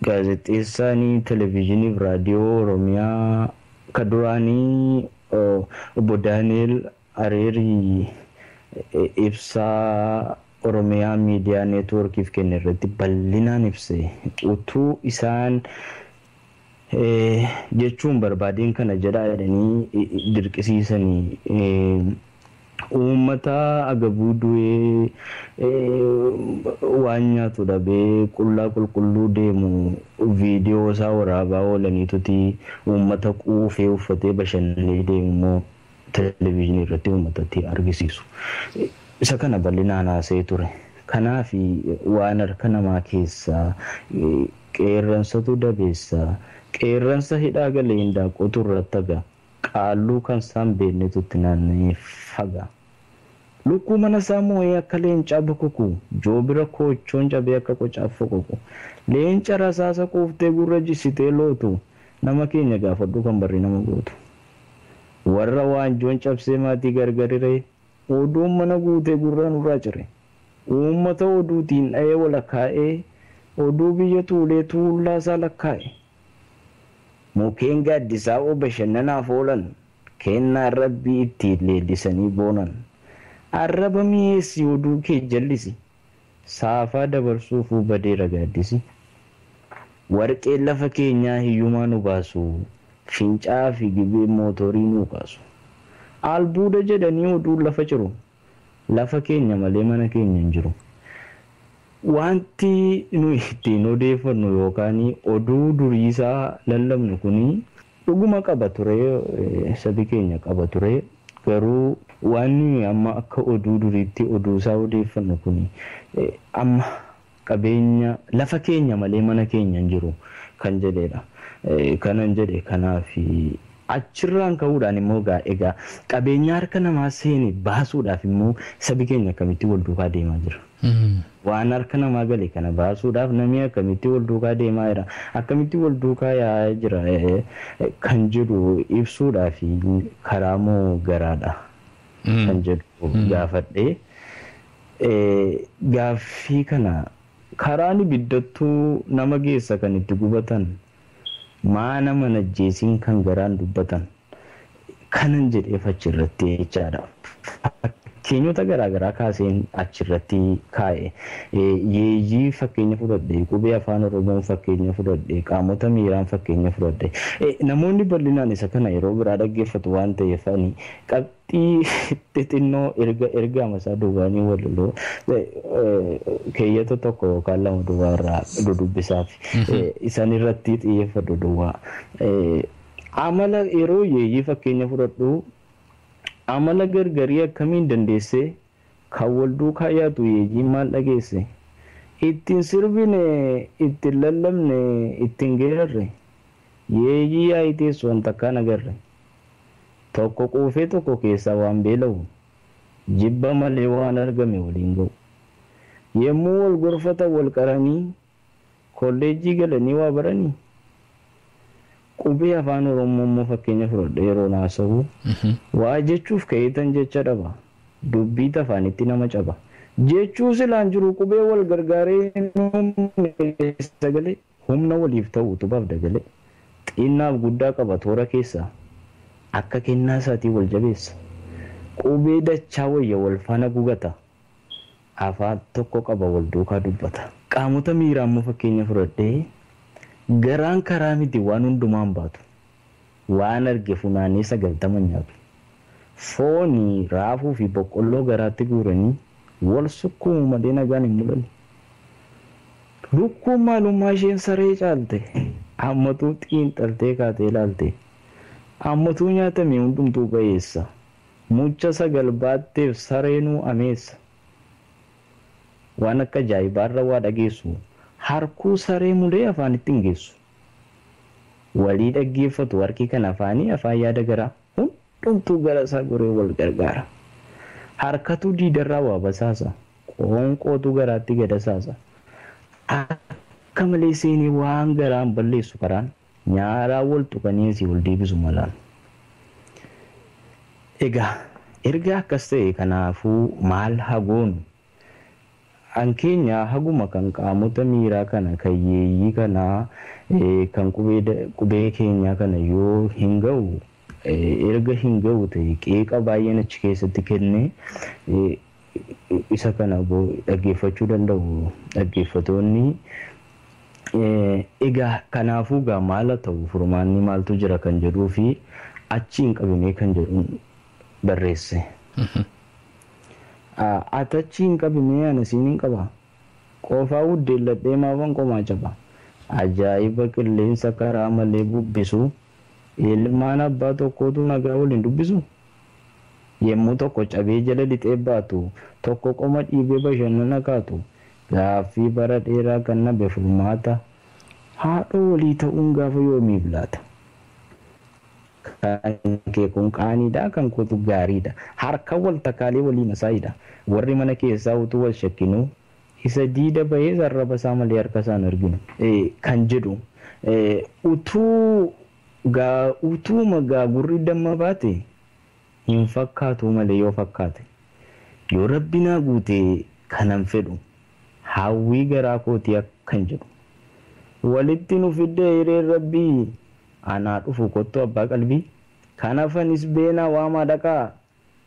[SPEAKER 4] gaazexeessaan televezyiinii fi raadiyoo Oromiyaa kan duraanii obbo Daani'el Areerii ibsaa Oromiyaa miidiyaa neetwoorkiif kenne irratti bal'inaan ibse. Utuu isaan jechuun barbaadeen kana jedhaa jedhanii dirqisiisanii uummata agabuu du'ee waan nyaatu dhabee qullaa qulqulluu deemu viidiyoo isaa waraabaa oolaniituti uummata quufee uffatee bashannanee deemu immoo televezyiinii irratti uummatatti argisiisu. Isa kana bal'inaan haasa'ee ture. Kanaaf waan harka namaa keessaa qeerransatu dabeessa. Qeerransa hidhaa galee hindaaqqootu irratti haga. Qaalluu kan isaan beeknetu itti naanna'ee faga. Lukkuu mana isaa moo'ee akka leencaa bokoku, joobira koochoon cabee akka qocaaf foqoqu, leenca rasaasa quuftee gurra jissitee lootu, nama keenya gaafadhu kan barri nama gootu. Warra waanjoon cabsee maatii gargariree, oduun mana guutee gurra nurraa cire. Uummata oduutiin dha'ee walakkaa'ee, oduu biyya tuulee tuullaa isaa lakkaa'e. Mukkeen gaaddisaa oo bashannanaaf oolan kennaa rabbii ittiin leellisanii boonan. Arraba mi'eessi oduu kee jallisi. Saafaa dabarsuuf badeera gaaddisi. Warqeen lafa keenyaa hiyyumaa nu baasu. Fincaa fi gibee mootorii nu kaasu. Albuuda jedhanii oduun lafa ciru. Lafa keenya malee mana keenya hin jiru. Wanti nuyi ittiin odeeffannu yookaan oduu duriisaa lallabnu kun dhuguma qaba ture, sabi keenya qaba ture. Garuu waan nuyi amma akka oduu duriitti oduu isaa odeeffannu kun amma qabeenya lafa keenya malee mana keenya hin jiru kan jedhedha. Kanan jedhe kanaaf achirraan ka'uudhaan immoo egaa qabeenya harka namaa seene baasuudhaaf immoo sabi keenya akkamitti wal duukaa deemaa jira. Waan harka namaa gale kana baasuudhaaf namni akkamitti wal duukaa deemaa jira, akkamitti wal duukaa yaa'aa jira kan jedhu ibsuudhaaf karaa moo garaadha kan jedhu gaafadhee. Gaaffii kana karaan ibiddattuu nama geessa kan itti gubatan maa nama najjeesiin kan garaan dubbatan kanan jedheef achirratti jechaadha. Fakkeenyota garaagaraa kaaseen achirratti kaa'e. Yeeyyii fakkeenya fudhadhe, qubee afaan Oromoon fakkeenya fudhadhe, qaamota miiraan fakkeenya fudhadhe. Namoonni bal'inaan isa kana yeroo biraa dhaggeeffatu waan ta'eef ani qabxii xixinnoo erga isaa duwwaanii walaloo keeyyata tokko yookaan lama duwwaa irraa dudubbisaaf isaan irratti xiyyeeffadhu duwwaa. Amala yeroo yeeyyii fakkeenya fudhadhu amala gargarii akkamiin dandeessee Kan wal duukaa yaatu yeeyyiin maal dhageesse? Ittiin sirbine, ittiin lallabne, ittiin geerarre. Yeeyyii yaa'ii teessu wanta akkaan agarre. Tokko quufee tokko keessaa waan beela'u. Jibba malee waan argame waliin ga'u. Yemmuu wal gorfatan wal qaranii kolleejjii galanii waa baranii. Qubee afaan Oromoo immoo fakkeenya fudhadhee yeroo haasa'u waa jechuuf ka'eetan jecha dhaba. Dubbii afaanitti nama caba. Jechuu silaan jiru qubee wal gargaaree sagalee humna waliif ta'u utubaaf dagalee. Xinnaaf guddaa qaba toora keessa. Akka kennaa isaatii wal jabeessa. Qubee dachaa wayya wal faana gugata. Afaan tokko qaba wal duukaa dubbata. Qaamota miiraa immoo fakkeenya fudhadhee garaan karaa miti waan hundumaan baatu. Waan arge funaanee 90 nyaatu. Foonii, raafuu fi boqqolloo garaatti guuranii wal sukkuumu malee nagaan hin mul'anne. Lukkuun maalummaa isheen saree caalte. Hammatuu xiinxaltee kaatee ilaalte. Hammatuu nyaatame hundumtuu ga'eessa. Mucha 9 baatteef sareenuu ameessa. Waan akka ajaa'ibaarra waa dhageessu. Harkuu saree mulee afaanitti hin geessu. Walii dhaggeeffatu harki kan afaanii afaan yaada garaa. Hundumtuu gara isaa goree wal gargaara. Harkatu diidarraa waa basaasa. Qoonqootu garaatti gad asaasa. Akka malee seenee waan garaan balleessu karaan nyaaraa wal tuqanii asii wal deebisu malaan. Egaa erga akkas ta'e kanaafuu maal hagoonu? An keenya haguma kan qaamota miiraa kana kan yeeyyii kana kan qubee keenyaa kana yoo hin ga'u erga hin ga'u ta'e qeeqa baay'een achi keessatti kenne isa kana dhaggeeffachuu danda'u dhaggeeffatoonni. Egaa kanaafuu gaa maal ta'u furmaanni maaltu jira kan jedhuu fi achi hin qabimee kan jedhu barreesse. Ati achi hin qabimee ani siin hin qaba. Qofaa uddeelladhee maafan qomaa caba. Ajaa'iba qilleensa karaa malee bubbisu. Ilmaan abbaa tokkootu nagaa waliin dubbisu. Yemmuu tokko cabee jala lixee baatu tokko qoma dhiibee bashannana kaatu. Gaaffii bara dheeraa kan nabe furmaata. Haadhoo walii ta'uun gaafa yoomiif laata? Kan kee kun qaaniidha kan kootu gaariidha. Harka wal takaalee waliin hasaayidha. Warri mana keessaa utuu wal shakkinuu isa diida bahee sarraba isaa malee harka isaan arginu. Kan jedhu utuuma gaagurri damma baate hin fakkaatu malee yoo fakkaate. Yoo rabbi naa guute kanan fedhu hawwii garaa kootii akkan jedhu. Walitti nu fidde hireen rabbii anaa dhufu kottu abbaa qalbii. Kanafanis beenaa waamaa dhaqaa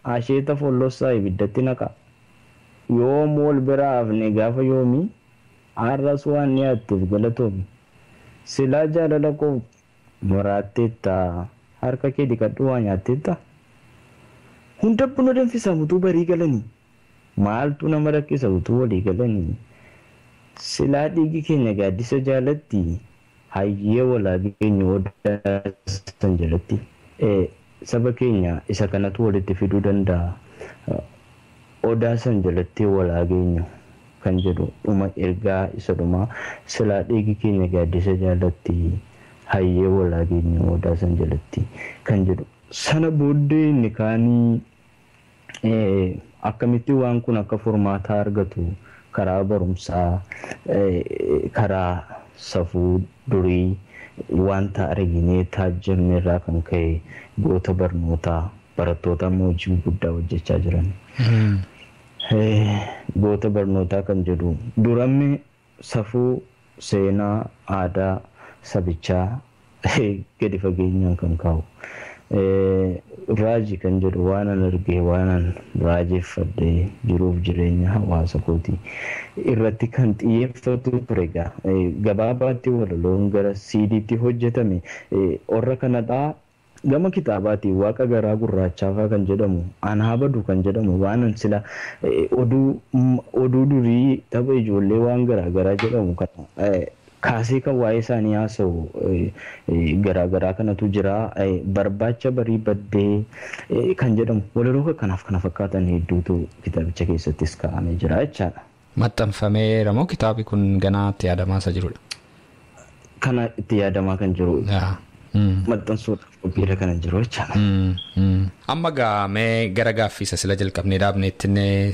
[SPEAKER 4] asheeta follossaa ibiddatti naqaa. Yoom wal biraa hafne gaafa yoomii har'as waan dhiyaatteef galatoomi. Silaa jaalala koo muraatteetta harka kee dhiqadhu waa nyaatteetta. Hunda buna danfisaa utuu barii galanii maaltu nama rakkisa utuu walii galanii. Silaa dhiigi keenya gaaddisa jaalatti hayyee walaa keenya odaa san jalatti. Saba keenya isa kanatu walitti fiduu danda'a. Odaa san jalatti walaa geenyu kan jedhu dhuma ergaa isa dhumaa. Silaa dhiigi keenya gaaddisa jaalatti hayyee walaa geenyu odaa san jalatti kan jedhu. Sana booddee inni kaanii akkamitti waan kun akka furmaataa argatu karaa barumsaa karaa safuu durii wanta arginee taajjabne irraa kan ka'e goota barnootaa barattoota immoo hojii guddaa hojjechaa jiran. Goota barnootaa kan jedhu duramme safuu seenaa aadaa sabichaa gadi fageenyaan kan kaa'u. Raajii kan jedhu waan an argee waan an raajeffadhee jiruuf jireenya hawaasa kootii irratti kan xiyyeeffatu ture egaa. Gabaabaatti walaloon gara siidiitti hojjetame warra kanadhaa gama kitaabaatiin waaqa garaa gurraachaa fa'aa kan jedhamu an habadu kan jedhamu waan an sila oduu durii tapha ijoollee waan garaa garaa jedhamu Kaasee kan waa'ee isaanii haasa'u garaagaraa kanatu jira. Barbaacha barii baddee kan jedhamu walaloo kanaaf kana fakkaatan hedduutu kitaabicha keessattis kaa'amee jira jechaadha.
[SPEAKER 2] Maxxanfameera moo kitaabi kun ganaa itti yaadamaa isa jirudha?
[SPEAKER 4] Kana itti yaadamaa kan jiru. Maxxansuudhaaf qophiirra kan jiru jechaadha.
[SPEAKER 2] Amma gaa mee gara gaaffii isa sila jalqabnee dhaabneetti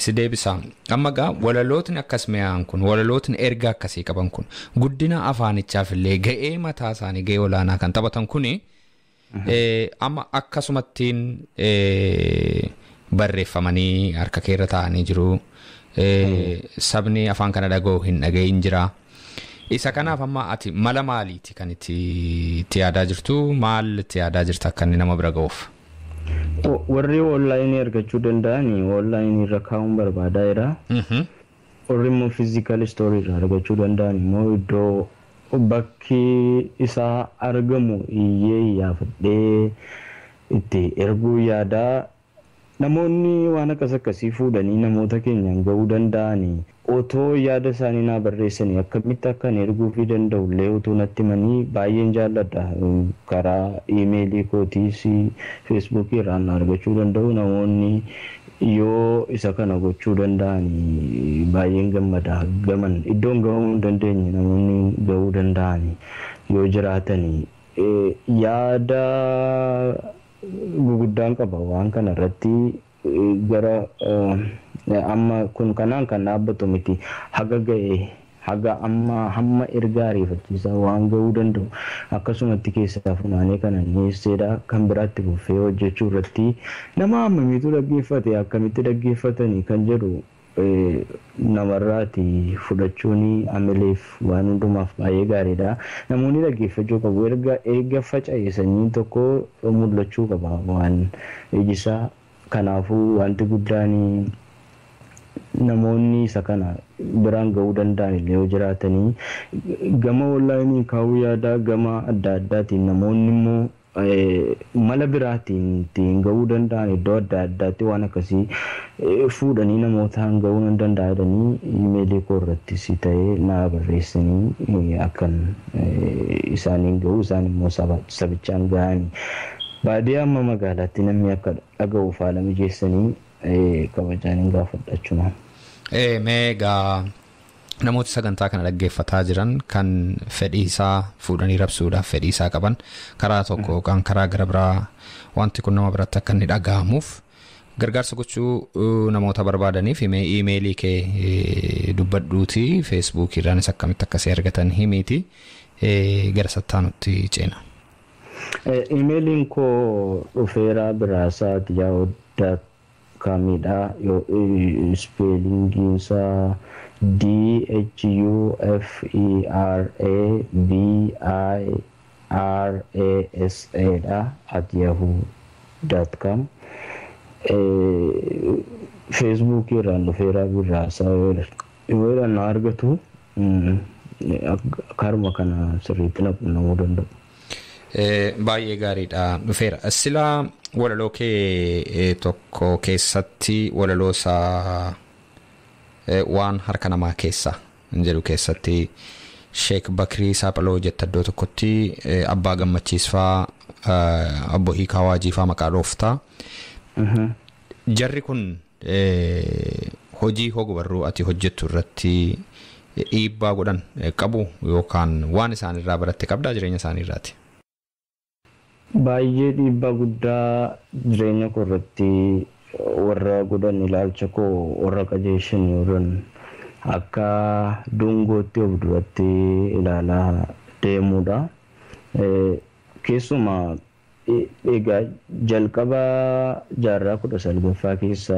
[SPEAKER 2] si deebisa. Amma gaa walalootni akkas mi'aan kun, walalootni ergaa akkasii qaban kun, guddina afaanichaaf illee ga'ee mataa isaanii, ga'ee olaanaa kan taphatan kuni, amma akkasumattiin barreeffamanii harka keerra taa'anii jiru. Sabni afaan kana dhaga'u hin dhaga'iin jira. Isa kanaaf amma ati mala maaliiti kan itti yaadaa jirtu? Maal itti yaadaa jirta akka inni nama bira ga'uuf?
[SPEAKER 4] Warri onlaayinii argachuu danda'an onlaayinii irra kaa'uun barbaadaa jira. Warri immoo physical store irraa argachuu danda'an immoo iddoo bakki isaa argamu iyyee iyyaafadhee itti erguu yaadaa. Namoonni waan akkas akkasii fuudhanii namoota keenyaan ga'uu danda'anii otoo yaada isaanii naa barreessanii akkamitti akka ani erguufii danda'u illee otoo natti himanii baay'een jaalladha. Karaa iimeelii kootiis, feesbuukii irraan na argachuu danda'u. Namoonni yoo isa kana gochuu danda'anii baay'een gammada. Gaman iddoon ga'uu hin dandeenye namoonni ga'uu danda'anii yoo jiraatanii, yaada guguddaan qaba waan kana irratti. Gara amma kun kanaan kan dhaabbatu miti. Haga ga'e, haga amma hamma ergaa ariifachiisaa waan ga'uu danda'u akkasumatti keessaa funaanee kana dhiyeesseedha. Kan biraatti fufee hojjechuu irratti nama hammamiitu dhaggeeffate, akkamitti dhaggeeffatanii kan jedhu namarraati fudhachuun amileef waan hundumaaf baay'ee gaariidha. Namoonni dhaggeeffachuu qabu. Erga faca'e sanyiin tokko mul'achuu qaba waan ijisaa. Kanaafuu wanti guddaan namoonni isa kana biraan ga'uu danda'an illee yoo jiraatanii, gama onlaayinii kaa'uu yaadaa, gama adda addaatiin namoonni immoo mala biraatiin ittiin ga'uu danda'an, iddoo adda addaatti waan akkasii fuudhanii namootaan ga'uu nan danda'a jedhanii iimeelii koo irrattis ta'ee naa barreessanii akkan isaaniin ga'uu, isaan immoo sabichaan ga'anii baadiyyaa amma magaalaatti namni akka dhaga'uuf haala mijeessanii kabajaan hin gaafadha jechuudha.
[SPEAKER 2] Mee egaa namoota sagantaa kana dhaggeeffataa jiran kan fedhii isaa fuudhanii rabsuudhaaf fedhii isaa qaban, karaa tokko yookaan karaa gara biraa wanti kun nama biratti akka inni dhaga'amuuf gargaarsa gochuu namoota barbaadaniif, himee iimeelii kee dubbadhuuti, feesbuukii irraanis akkamitti akkasii argatan himiiti, gara sattaanutti ceena.
[SPEAKER 4] Iimeeliin koo dhufeerabiraasaa@yahoo.comidha. Spellingiin isaa DHUFERABIRASA dha, @yahoo.com. Feesbuukii irraan Dhufeeraa Birraasaa yoo na argatu, karuma kana sirriitti na qunnamuu danda'u.
[SPEAKER 2] Baay'ee gaariidha, Dhufeera. Silaa walaloo kee tokko keessatti, walaloo isaa waan harka namaa keessa jedhu keessatti, Sheek Bakrii Saaphaloo jetta iddoo tokkotti, Abbaa Gammachiisfaa, Obbo Hiikaa Waajiifaa maqaa dhooftaa. Jarri kun hojii hog-barruu ati hojjettu irratti dhiibbaa godhan qabu yookaan waan isaan irraa baratte qabdaa jireenya isaanii irraati?
[SPEAKER 4] Baay'ee dhiibbaa guddaa jireenya koo irratti warra godhan, ilaalcha koo warra qajeeshan, warran akka dungootti of duratti ilaalaa deemudha. Keessumaa egaa jalqaba jaarraa 19ffaa keessa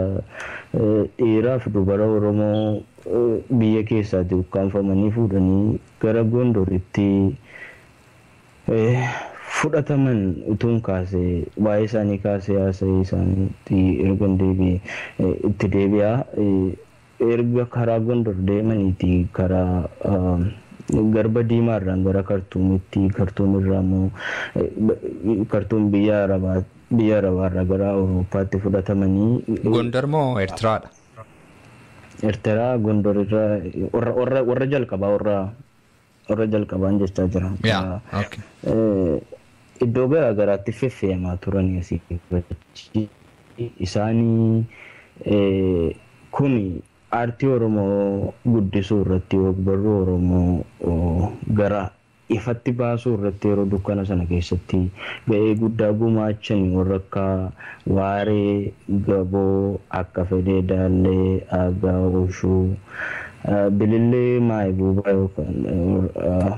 [SPEAKER 4] dhiiraaf dubara Oromoo biyya keessaatti ukkaanfamanii fuudhanii gara Gondoritti fudhataman utuun kaasee, waa'ee isaanii kaasee haasa'ee isaaniitti erga deebi'e itti deebi'a. Erga karaa Gondor deemaniiti karaa Garba Diimaarraan gara Kartuumitti, Kartuum irraa immoo Kartuum biyya Arabaa, biyya Arabaarraa gara Awurooppaatti fudhatamanii.
[SPEAKER 2] Gondor moo Eertiraadha?
[SPEAKER 4] Eertiraa, Gondor irraa warra jalqabaa warra Warra jalqabaan jechaa jira. Iddoo garaa garaatti feffeemaa turan asii isaanii kun aartii Oromoo guddisuu irratti ogbarruu Oromoo gara ifatti baasuu irratti yeroo dukkana sana keessatti ga'ee guddaa gumaachan warra akka Waaree, Gaboo, Akka Fedhee Daallee, Aagaa Oshuu, Bilillee Maayibuubaa yookaan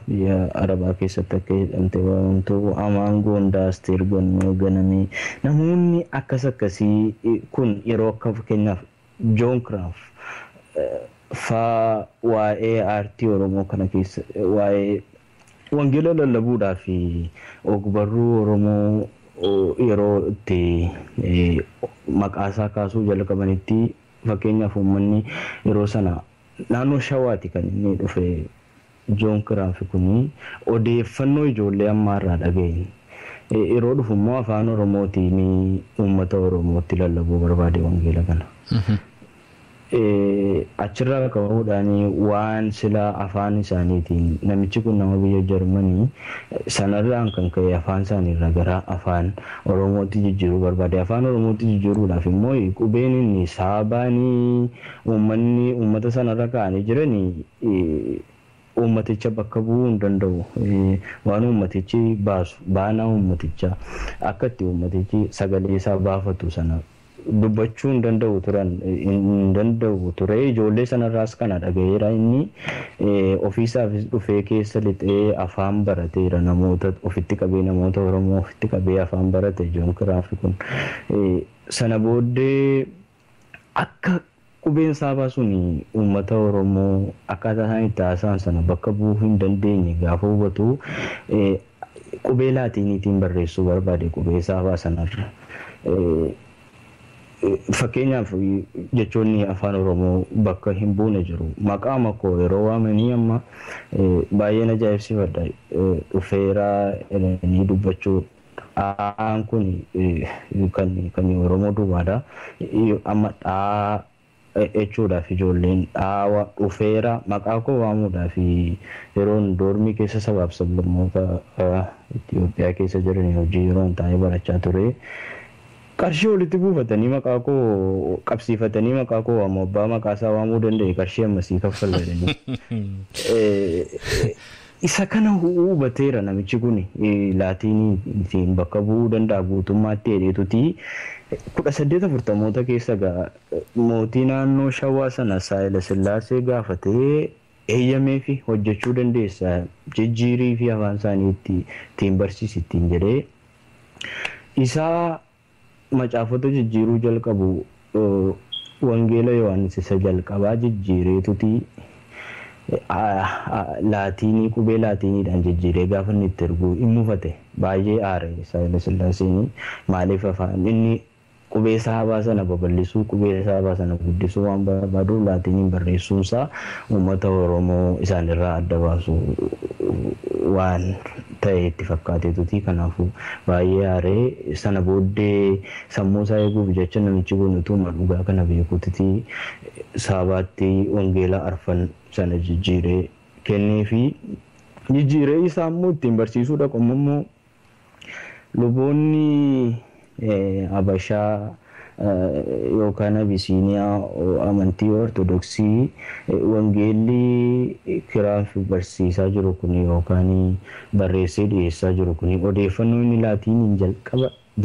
[SPEAKER 4] biyya Arabaa keessatti akka jedhamte waamamtu, Amaan Goondaa, Asteer Gannoo, Ganamee, namoonni akkas akkasii kun yeroo akka fakkeenyaaf Joon Kiraaf faa waa'ee aartii Oromoo kana keessa waa'ee wangeela lallabuudhaa fi ogbarruu Oromoo yeroo itti maqaasaa kaasuu jalqabanitti fakkeenyaaf uummanni yeroo sana naannoo Shawaati kan inni dhufe Joon Kiraaf kun odeeffannoo ijoollee ammaarraa dhaga'e. Yeroo dhufu immoo afaan Oromootiin uummata Oromootti lallabuu barbaade wangeela kana. Achirraa ka'uudhaan waan silaa afaan isaaniitiin namichi kun nama biyya Jarmanii sanarraan kan ka'e afaan isaaniirraa gara afaan Oromootti jijjiiruu barbaade. Afaan Oromootti jijjiiruudhaaf immoo qubeen inni saabaanii uummanni uummata sanarra ka'anii jiranii uummaticha bakka bu'uu hin danda'u. Waan uummatichi baasu baanaa uummatichaa akka itti uummatichi sagalee isaa baafatu sana dubbachuu hin danda'u turan hin danda'u ture. Ijoollee sanarraas kana dhaga'eera inni ofiisaafis dhufee keessa lixee afaan barateera namoota ofitti qabee namoota Oromoo ofitti qabee afaan barate Joon Kiraaf kun. Sana booddee akka qubeen saabaa sun uummata Oromoo akkaataa isaan itti haasa'an sana bakka bu'uu hin dandeenye gaafa hubatu qubee laatiiniitiin barreessuu barbaade qubee saabaa sanarra. Fakkeenyaaf jechoonni afaan Oromoo bakka hin buune jiru. Maqaa makoo yeroo waamanii amma baay'een ajaa'ibsiifadha. Dhufeeraa jedhanii dubbachuu dhaan kun kan Oromoo duwwaadha. Amma dhaa jechuudhaaf ijoolleen dhaawa dhufeera maqaa koo waamuudhaaf yeroon doormii keessa sabaaf sablammoota Itoophiyaa keessa jiran hojii yeroon taa'ee barachaa ture. Qarshii walitti buufatanii maqaa koo qabsiifatanii maqaa koo waamu abbaa maqaa isaa waamuu danda'e qarshii ammasii kaffala jedhanii. Isa kana hubateera namichi kun laatiiniitiin bakka bu'uu danda'a guutummaatti jedheetuti 1840moota keessa mootii naannoo Shawaa sana Saayila Sillaasee gaafatee eeyyamee fi hojjechuu dandeessa jijjiirii fi afaan isaanii ittiin barsiisi ittiin jedhee isaa macaafota jijjiiruu jalqabu wangeela Yohaannis isa jalqabaa jijjiireetuti laatiinii qubee laatiiniidhaan jijjiiree gaafa inni itti ergu hin mufate baay'ee aare Saayila Sillaaseen maaliif afaan inni qubee saabaa sana babal'isuu qubee saabaa sana guddisuu waan barbaaduuf laatiiniin barreessuunsaa uummata Oromoo isaanirraa adda baasu waan ta'e itti fakkaateetuti. Kanaafuu baay'ee aaree sana booddee sammuu isaa eeguuf jecha namichi kun utuma dhugaa kana beekuutti saabaatti wangeela arfan sana jijjiiree kennee fi jijjiiree isaa immoo ittiin barsiisuu dhaqu immoo luboonni Habashaa yookaan Abisiiniyaa amantii Ortodoksii wangeelli Kiraaf barsiisaa jiru kun yookaan barreessee dhiyeessaa jiru kun odeeffannoo inni laatiiniin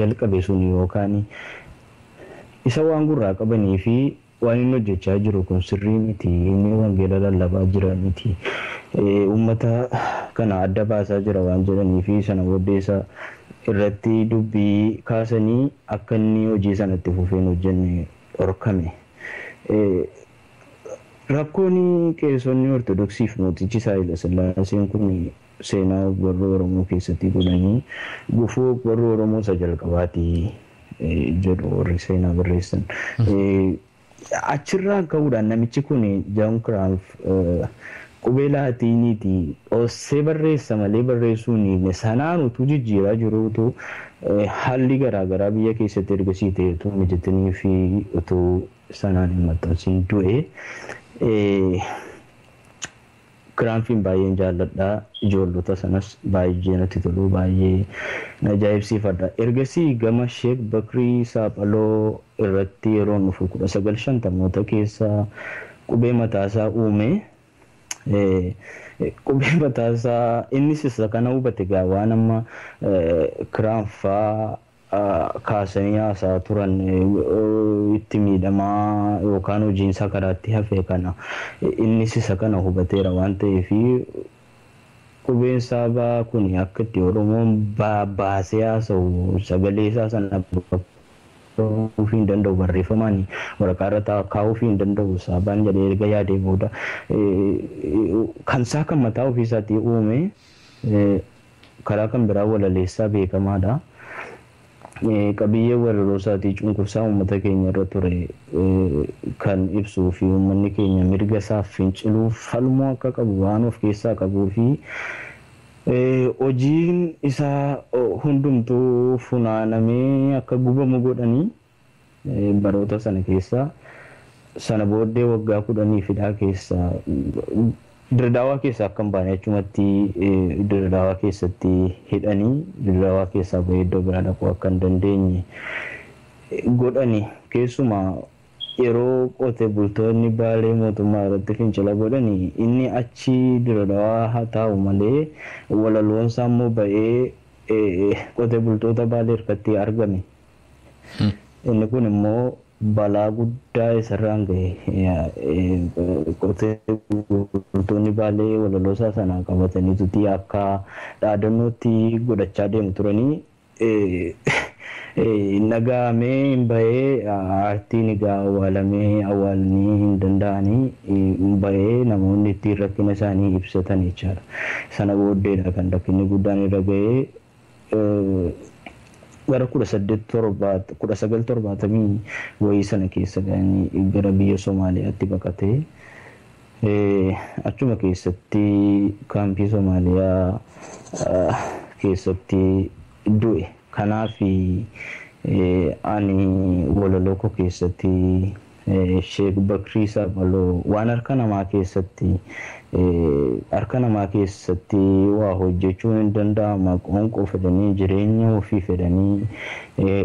[SPEAKER 4] jalqabe sun yookaan isa waan gurraa qabanii fi waan inni hojjechaa jiru kun sirrii miti inni wangeela lallabaa jira miti uummata kana adda baasaa jira waan jedhanii fi sana booddee isa irratti dubbii kaasanii akka inni hojii sanatti fufeen hojjenne dhorkame. Rakkoon qeessonni Ortodoksiif mootichi Saayila Sillaaseen kun seenaa ogbarruu Oromoo keessatti godhanii gufuu ogbarruu Oromoo isa jalqabaati jedhu warri seenaa barreessan. Achirraa ka'uudhaan namichi kun Joon Kiraaf qubee laatiiniiti dhossee barreessa malee barreessuu hin hiikne sanaan utuu jijjiiraa jiruutu haalli garaagaraa biyya keessatti ergasii ta'e utuu mijatanii fi utuu sanaan hin maxxansiin du'e. Kiraanfiin baay'een jaalladha. Ijoollota sanas baay'ee natti tolu, baay'ee na ajaa'ibsiifadha. Ergasii gama Sheek Bakrii Saaphaloo irratti yeroo dhufu 1950moota keessa qubee mataasaa uume. Qubee mataasaa innis isa kana hubate gaa waan amma kiraanfaa kaasanii haasaa turan itti miidhamaa yookaan hojiinsaa karaatti hafe kana innis isa kana hubateera waan ta'eef qubeen saabaa kun akka itti Oromoon baasee haasa'u sagalee isaa sana kaa'uufii hin danda'u, barreeffamaan waraqaa irra kaa'uufii hin danda'u saabaan jedhee erga yaadee booda kan isaa kan mataa ofiisaatii uume. Karaa kan biraa walaleessaa beekamaadha. Qabiyyee walaloo isaatii cunqursaa uummata keenya irra ture kan ibsuu fi uummanni keenya mirga isaaf finciluu falmuu akka qabu waan of keessaa qabuu fi hojiin isaa hundumtuu funaanamee akka gubamu godhanii baroota sana keessa. Sana booddee waggaa 10 hidhaa keessa Dirdaawaa keessa akka hin baane achumatti Dirdaawaa keessatti hidhanii Dirdaawaa keessaa bahee iddoo biraa dhaquu akka hin dandeenye godhani. Keessumaa yeroo qote bultoonni Baalee mootummaa irratti fincila godhani inni achi Dirdaawaa haa taa'u malee walaloonsaa immoo ba'ee qote bultoota Baalee harkatti argame. Inni kun immoo balaa guddaa isarraan gahe. Qotee bultoonni Baalee walaloosaa sana qabataniituti akka dhaadannootti godhachaa deemu turanii nagaamee hin bahee aartiin egaa awwaalamee awwaalanii hin danda'anii hin bahee namoonni ittiin rakkina isaanii ibsatan jechaadha. Sana booddeedha kan rakkinni guddaan irra gahee gara 1970 wayii sana keessa ga'anii gara biyya Somaaliyaatti baqatee achuma keessatti kaampii Somaaliyaa keessatti du'e. Kanaaf ani walaloo koo keessatti Sheek Bakrii Saaphaloo waan harka namaa keessatti waa hojjechuun hin danda'ama, qoonqoo fedhanii jireenya ofii fedhanii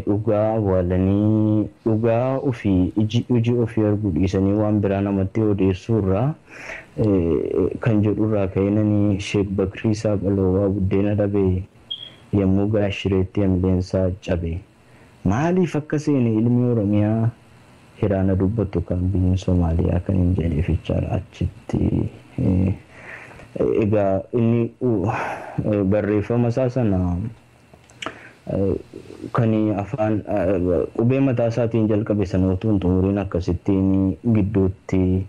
[SPEAKER 4] dhugaa awwaalanii dhugaa ofii iji ofii arguu dhiisanii waan biraa namatti odeessuurraa kan jedhurraa ka'inanii Sheek Bakrii Saaphaloo waa buddeena dhabee yommuu gaashireetti hamileensaa cabe maaliif akka seene ilmi Oromiyaa hiraana dubbattu kan biyyi Somaaliyaa kan hin jedheef jechaadha achitti. Egaa inni barreeffama isaa sana kan afaan qubee mataa isaatiin jalqabe sana utuu hin xumuriin akkasittiin gidduutti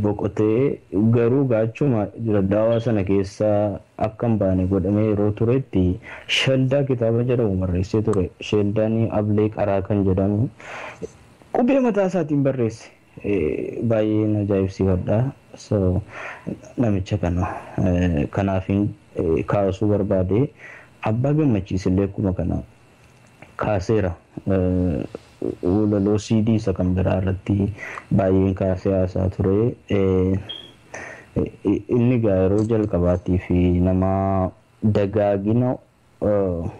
[SPEAKER 4] boqotee garuu gaachuma Dirdaawaa sana keessa akka hin baane godhamee yeroo turetti Sheldaa kitaaba jedhamu barreessee ture. Sheldaan Ablee Qaraa kan jedhamu qubee mataa isaatiin barreesse. Baay'een ajaa'ibsiifadha. So namicha kana kanaafin kaasuu barbaade. Abbaa Gammachiis illee akkuma kana kaaseera. Walaloo CD isa kan biraa irratti baay'een kaasee haasaa ture. Inni egaa yeroo jalqabaatii fi nama dagaagina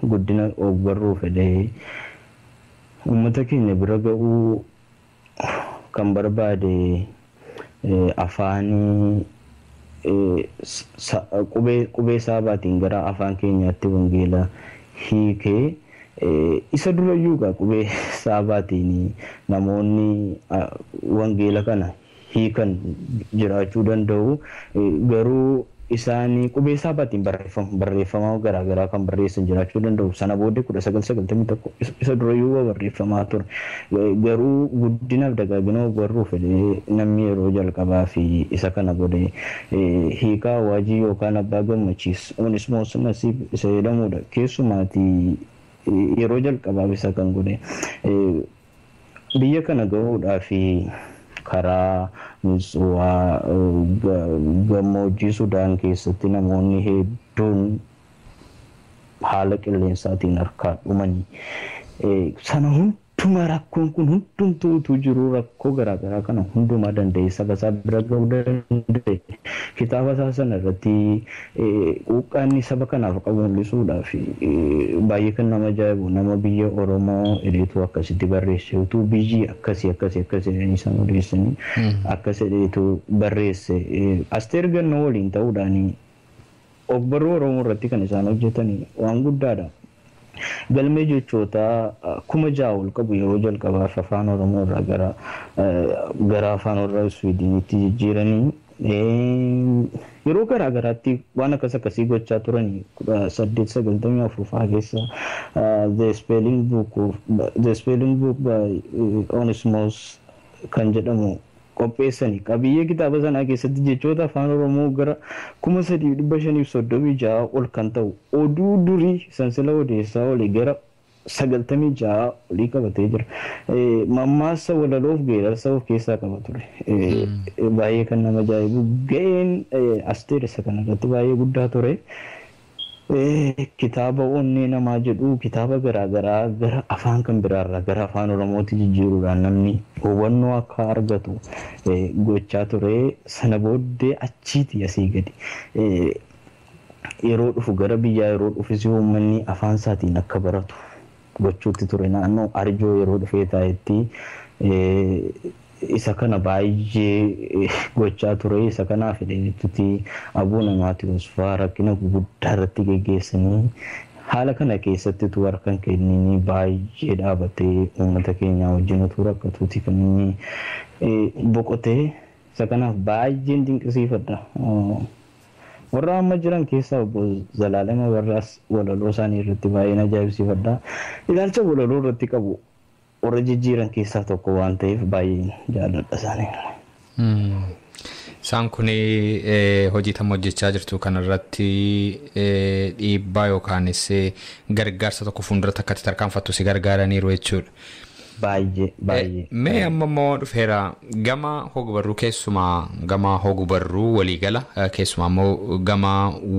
[SPEAKER 4] guddina ogbarruu fedhee uummata keenya bira ga'uu kan barbaade afaanii qubee saabaatiin gara afaan keenyaatti wangeela hiikee. Isa durayyuu egaa qubee saabaatiin namoonni wangeela kana hiikan jiraachuu danda'u, garuu isaanii qubee saabaatiin barreeffama garaagaraa kan barreessan jiraachuu danda'u. Sana booddee 1991 isa durayyuu barreeffamaa ture, garuu guddinaaf dagaagina ogbarruu fedhee namni yeroo jalqabaa fi isa kana godhe hiikaa Waajii yookaan Abbaa Gammachiis Onismoos Nasiib isa jedhamudha. Keessumaatii yeroo jalqabaaf isa kan godhe biyya kana gahuudhaa fi karaa Mitsuwaa gammoojjii Sudaan keessatti namoonni hedduun haala qilleensaatiin harkaa dhumanii sana Tuma rakkoon kun hundumtuu utuu jiru rakkoo garaagaraa kana hundumaa danda'e saba isaa bira ga'uu danda'e. Kitaaba isaa sana irratti quuqqaanni saba kanaaf qabu mul'isuudhaaf baay'ee kan nama ajaa'ibu nama biyya Oromoo hidheetu akkasitti barreesse utuu biyyi akkasii akkasii akkasii jedhanii isaan odeessanii akkas hidheetu barreesse. Asteer Gannoo waliin ta'uudhaan ogbarruu Oromoo irratti kan isaan hojjetan waan guddaadha. Galmee jechoota 6,000 ol qabu yeroo jalqabaaf afaan Oromoo irraa gara afaan Oromoo Swiidiniitti jijjiiranii yeroo garaa garaatti waan akkas akkasii gochaa turanii 1894 fa'aa keessa The Spelling Book by Onesmus kan jedhamu qopheessanii qabiyyee kitaaba sanaa keessatti jechoota afaan Oromoo gara 3536 ol kan ta'u oduu durii sansila odeessaa olii gara 96 olii qabatee jira. Mammaasa walaloof geerarsa of keessaa qaba ture. Baay'ee kan nama ajaa'ibu ga'een Asteer isa kanarratti baay'ee guddaa ture. Kitaaba onnee namaa jedhu kitaaba garaagaraa gara afaan kan biraarraa gara afaan Oromootti jijjiiruudhaan namni hubannoo akka argatu gochaa ture. Sana booddee achiiti asii gadi yeroo dhufu gara biyyaa yeroo dhufis uummanni afaan isaatiin akka baratu gochuutti ture. Naannoo Arjoo yeroo dhufee taa'etti isa kana baay'ee gochaa ture. Isa kanaaf hidheetutti Abuuna Maatiyoos fa'aa rakkina guguddaa irratti geggeessanii haala kana keessatti utuu harka hin kenninii baay'ee dhaabatee uummata keenya wajjin utuu rakkatuuti kan inni boqotee. Isa kanaaf baay'een dinqisiifadha. Warra amma jiran keessaa obbo Zalaalema warraas walaloo isaanii irratti baay'een ajaa'ibsiifadha. Ilaalcha walaloo irratti qabu warra jijjiiran keessaa tokko waan ta'eef baay'een jaalladha isaanii.
[SPEAKER 2] Isaan kun hojii tam hojjechaa jirtu kanarratti dhiibbaa yookaanis gargaarsa tokko fuulduratti akka itti tarkaanfattu si gargaaraniiru jechuudha.
[SPEAKER 4] Baay'ee baay'ee.
[SPEAKER 2] Mee amma immoo dhufeera gama hogbarruu keessumaa gama hogbarruu waliigala keessumaa immoo gama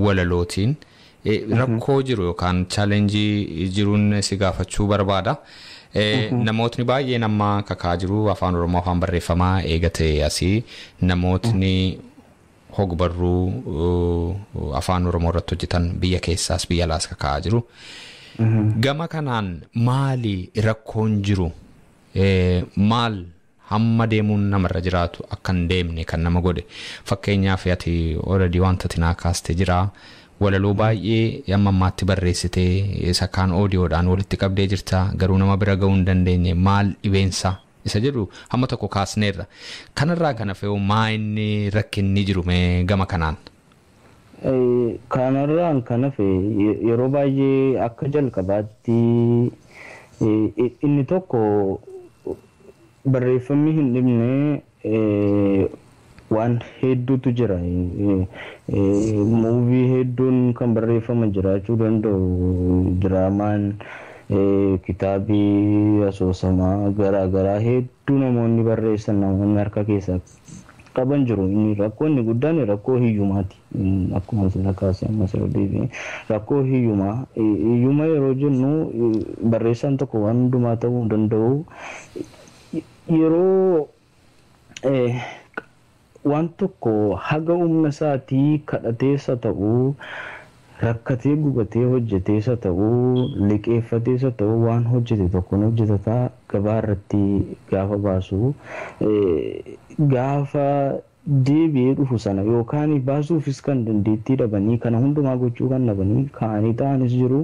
[SPEAKER 2] walalootiin rakkoo jiru yookaan chaalenjii jiruun si gaafachuu barbaada. Namootni baay'een amma kakaa jiru afaan Oromoo afaan barreeffamaa eegate asii namootni hogbarruu afaan Oromoo irratti hojjetan biyya keessaas biyya alaas kakaa jiru. Gama kanaan maali rakkoon jiru? Maal hamma deemuun namarra jiraatu akka hin deemne kan nama godhe? Fakkeenyaaf ati already wanta tinaa kaaste jira. Walaloo baay'ee amma ammaatti barreessitee isa kaan oodiyoodhaan walitti qabdee jirta garuu nama bira ga'uu hin dandeenye maal dhibeensa isa jedhu hamma tokko kaasneerra. Kanarraa kan hafe maa inni rakkinni jiru mee gama kanaan?
[SPEAKER 4] Kanarraan kan hafe yeroo baay'ee akka jalqabaatti inni tokko barreeffamni hin dhibne waan hedduutu jira. Muuvii hedduun kan barreeffaman jiraachuu danda'u. Diraamaan, kitaabii asoosamaa garaagaraa hedduu namoonni barreessan namoonni harka keessaa qaban jiru. Inni rakkoo inni guddaan rakkoo hiyyumaati. Akkuma sila kaasee amma sila deebi'e rakkoo hiyyumaa. Hiyyuma yeroo jennu barreessaan tokko waan hundumaa ta'uu danda'u. Yeroo waan tokko haga humna isaatii kadhateessa ta'uu rakkatee gubatee hojjeteessa ta'uu liqeeffateessa ta'uu waan hojjete tokkoon hojjetataa gabaa irratti gaafa baasu gaafa deebi'ee dhufu sana yookaan baasuufis kan dandeettii dhabanii kana hundumaa gochuu kan dhabanii ka'anii ta'anis jiru.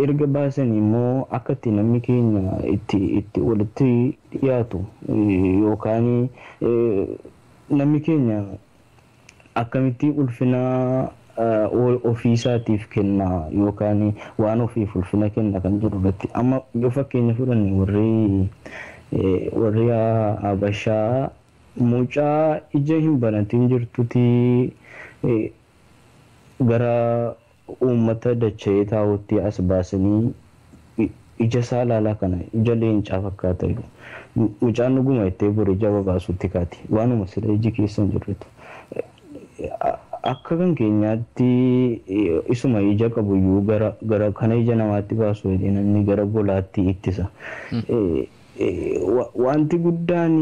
[SPEAKER 4] Erga baasanii immoo akka itti namni keenya itti walitti dhiyaatu yookaan namni keenya akkamitti ulfina ofiisaatiif kenna yookaan waan ofiif ulfina kenna kan jedhu irratti amma yoo fakkeenya fudhanne warri Habashaa mucaa ija hin banatin jirtuti gara uummata dacha'ee taa'utti as baasanii ija isaa ilaalaa kana ija leencaa fakkaata jedhu. Mucaan dhuguma ittee bor ija babaasutti kaati. Waanuma sila iji keessa hin jirretu. Akka kan keenyaatti isuma ija qabuyyuu gara kana ija namaatti baasu namni gara golaatti ittisa. Wanti guddaan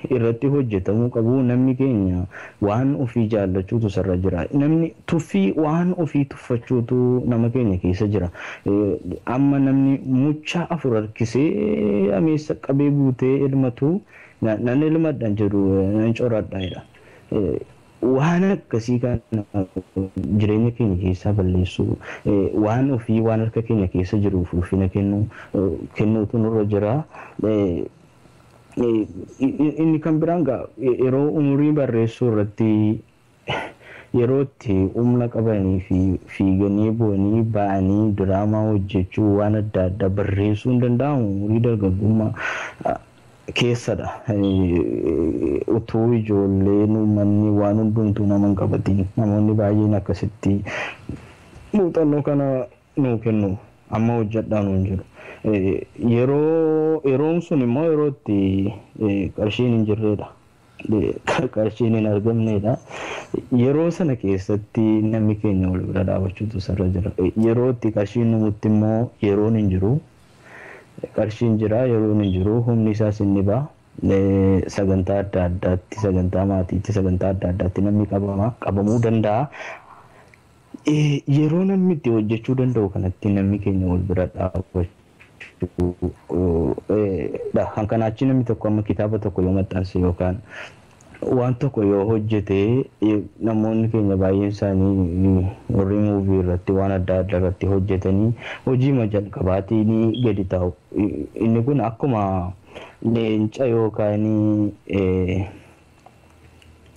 [SPEAKER 4] irratti hojjetamuu qabu namni keenya waan ofii jaallachuutu sarara jira. Namni tuffii waan ofii tuffachuutu nama keenya keessa jira. Amma namni mucha afur harkisee ameessa qabee guutee elmatu nan elmadhan jedhu nan coradha jedha. Waan akkasii kana jireenya keenya keessaa balleessuu, waan ofii waan harka keenya keessa jiruuf ulfina kennuutu nurra jira. Inni kan biraan yeroo umurii barreessuu irratti yeroo itti humna qabanii fi fiiganii bu'anii ba'anii diraamaa hojjechuu waan adda addaa barreessuu hin danda'amu umurii dargaggummaa keessadha. Utuu ijoolleen uummanni waan hundumtuu nama hin qabatin namoonni baay'een akkasitti muuxannoo kana nuu kennu amma hojjedhaa nuun jiru. Yeroon sun immoo yeroo itti qarshiin hin jirredha. Qarshiin hin argamnedha. Yeroo sana keessatti namni keenya wal bira dhaabachuutu sarara jira. Yeroo itti qarshiin numutti immoo yeroon hin jiru. Qarshiin jira yeroon hin jiru humni isaas inni ba'a. Sagantaa adda addaatti sagantaa maatiitti sagantaa adda addaatti namni qabamuu danda'a. Yeroo namni itti hojjechuu danda'u kanatti namni keenya wal bira dhaabbachuu dha. Kanaachi namni tokko amma kitaaba tokko yoo maxxanse yookaan waan tokko yoo hojjete namoonni keenya baay'een isaanii warri muuvii irratti waan adda addaa irratti hojjetanii hojii jalqabaatiin gadi taa'u. Inni kun akkuma leenca yookaan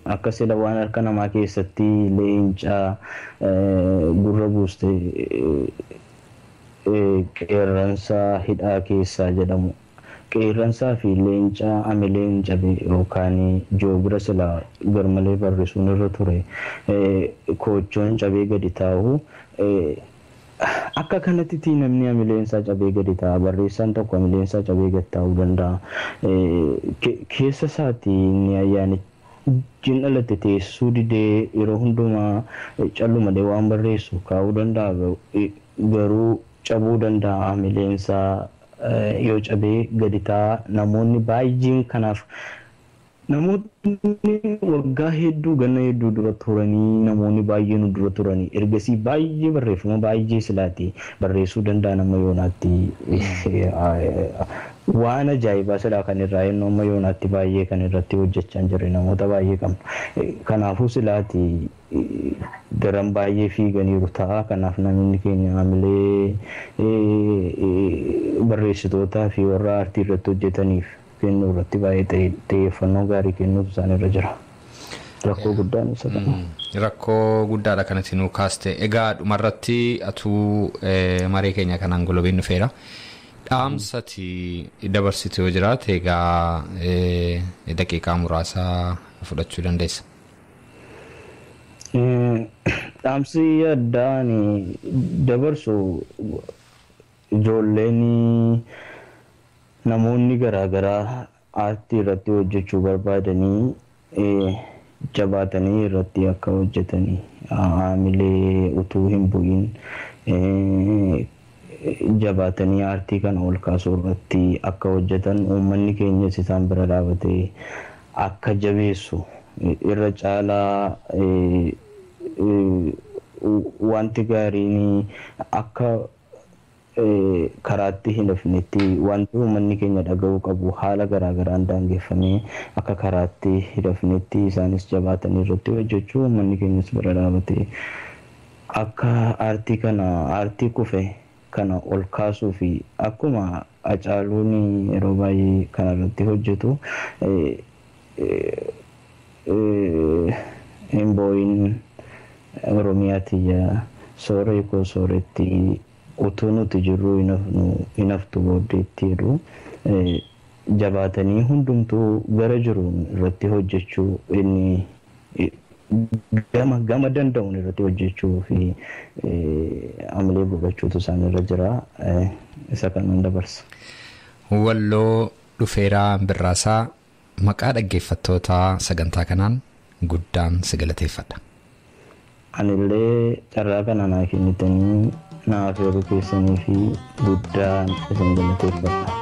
[SPEAKER 4] akka sila waan harka namaa keessatti leenca gurra buuste qeerransa hidhaa keessaa jedhamu. Qeerransaa fi leenca amileen cabe yookaan joobira sila garmalee barrisuun irra ture koochoon cabee gadi taa'u. Akka kanatti namni amileensaa cabee gadi taa'a. Barreessaan tokko amileensaa cabee gadi taa'uu danda'a. Keessa isaatii inni ayyaanichi dhalate teessuu didee yeroo hundumaa callumalee waan barreessu kaa'uu danda'a. Garuu cabuu danda'a amileensaa yoo cabee gadi taa'a. Namoonni baay'een kanaaf namoonni waggaa hedduu ganna hedduu dura turanii namoonni baay'een dura turanii ergasii baay'ee barreeffama baay'ee silaati barreessuu danda'a nama yoonaatti waan ajaa'ibaa silaa kan irraa ennoo amma yoonaatti baay'ee kan irratti hojjechaa hin jirre namoota baay'ee qabna. Kanaafuu silaati daran baay'ee fiiganiiru ta'a. Kanaaf namni keenya hamilee barreessitootaa fi warra aartii irratti hojjetaniif kennuu irratti baay'ee xiyyeeffannoo gaarii kennuutu isaan irra jira. Rakkoo guddaan isa kana.
[SPEAKER 2] Rakkoo guddaadha kanatti nuu kaaste. Egaa dhumarratti atuu maree keenya kanaan golobeen dhufeera. Dhaamsati dabarsitu yoo jiraate egaa daqiiqaa muraasa fudhachuu dandeessa.
[SPEAKER 4] Dhaamsi addaa ani dabarsu ijoolleen namoonni garaagaraa aartii irratti hojjechuu barbaadanii jabaatanii irratti akka hojjetanii haamilee utuu hin bu'in jabaatanii aartii kana ol kaasuu irratti akka hojjetan uummanni keenyas isaan bira dhaabatee akka jabeessu irra caalaa wanti gaariin akka karaatti hin hafnetti wanti uummanni keenya dhaga'uu qabu haala garaagaraan daangeffamee akka karaatti hin hafnetti isaanis jabaatanii irratti hojjechuu uummanni keenyas bira dhaabatee akka aartii kana aartii kufe kana ol kaasuu fi akkuma Hacaaluun yeroo baay'ee kana irratti hojjetu hin boo'in Oromiyaa tiyya sooree koo sooretti utuu nuti jirru hin haftu booddeetti jedhu jabaatanii hundumtuu gara jiruun irratti hojjechuu inni gama danda'uun irratti hojjechuu fi hamilee godhachuutu isaan irra jira. Isa kanan dabarsa.
[SPEAKER 2] Walloo Dhufeeraa Birraasaa maqaa dhaggeeffattoota sagantaa kanaan guddaan si galateeffadha.
[SPEAKER 4] Anillee carraa kana naa kennitanii na afeeruu keessanii fi guddaan isin galateeffadha.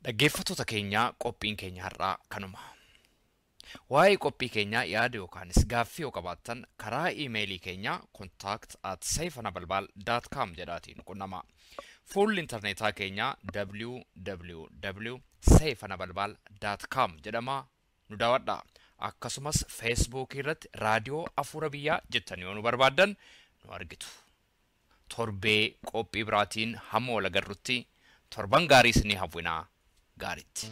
[SPEAKER 1] Dhaggeeffattoota keenya, qophiin keenya har'aa kanuma. Waa'ee qophii keenyaa yaada yookaanis gaaffii yoo qabaattan, karaa iimeelii keenya contact@seifanabalbal.com jedhaatiin qunnama. Fuulli intarneetaa keenya www.seifanabalbal.com jedhama, nu daawwadha. Akkasumas Feesbuukii irratti Raadiyoo Afuura Biyyaa jettanii yoo nu barbaaddan nu argitu. Torbee qophii biraatiin hamma wal agarrutti torban gaarii isinii hawwinaa, gaariitti.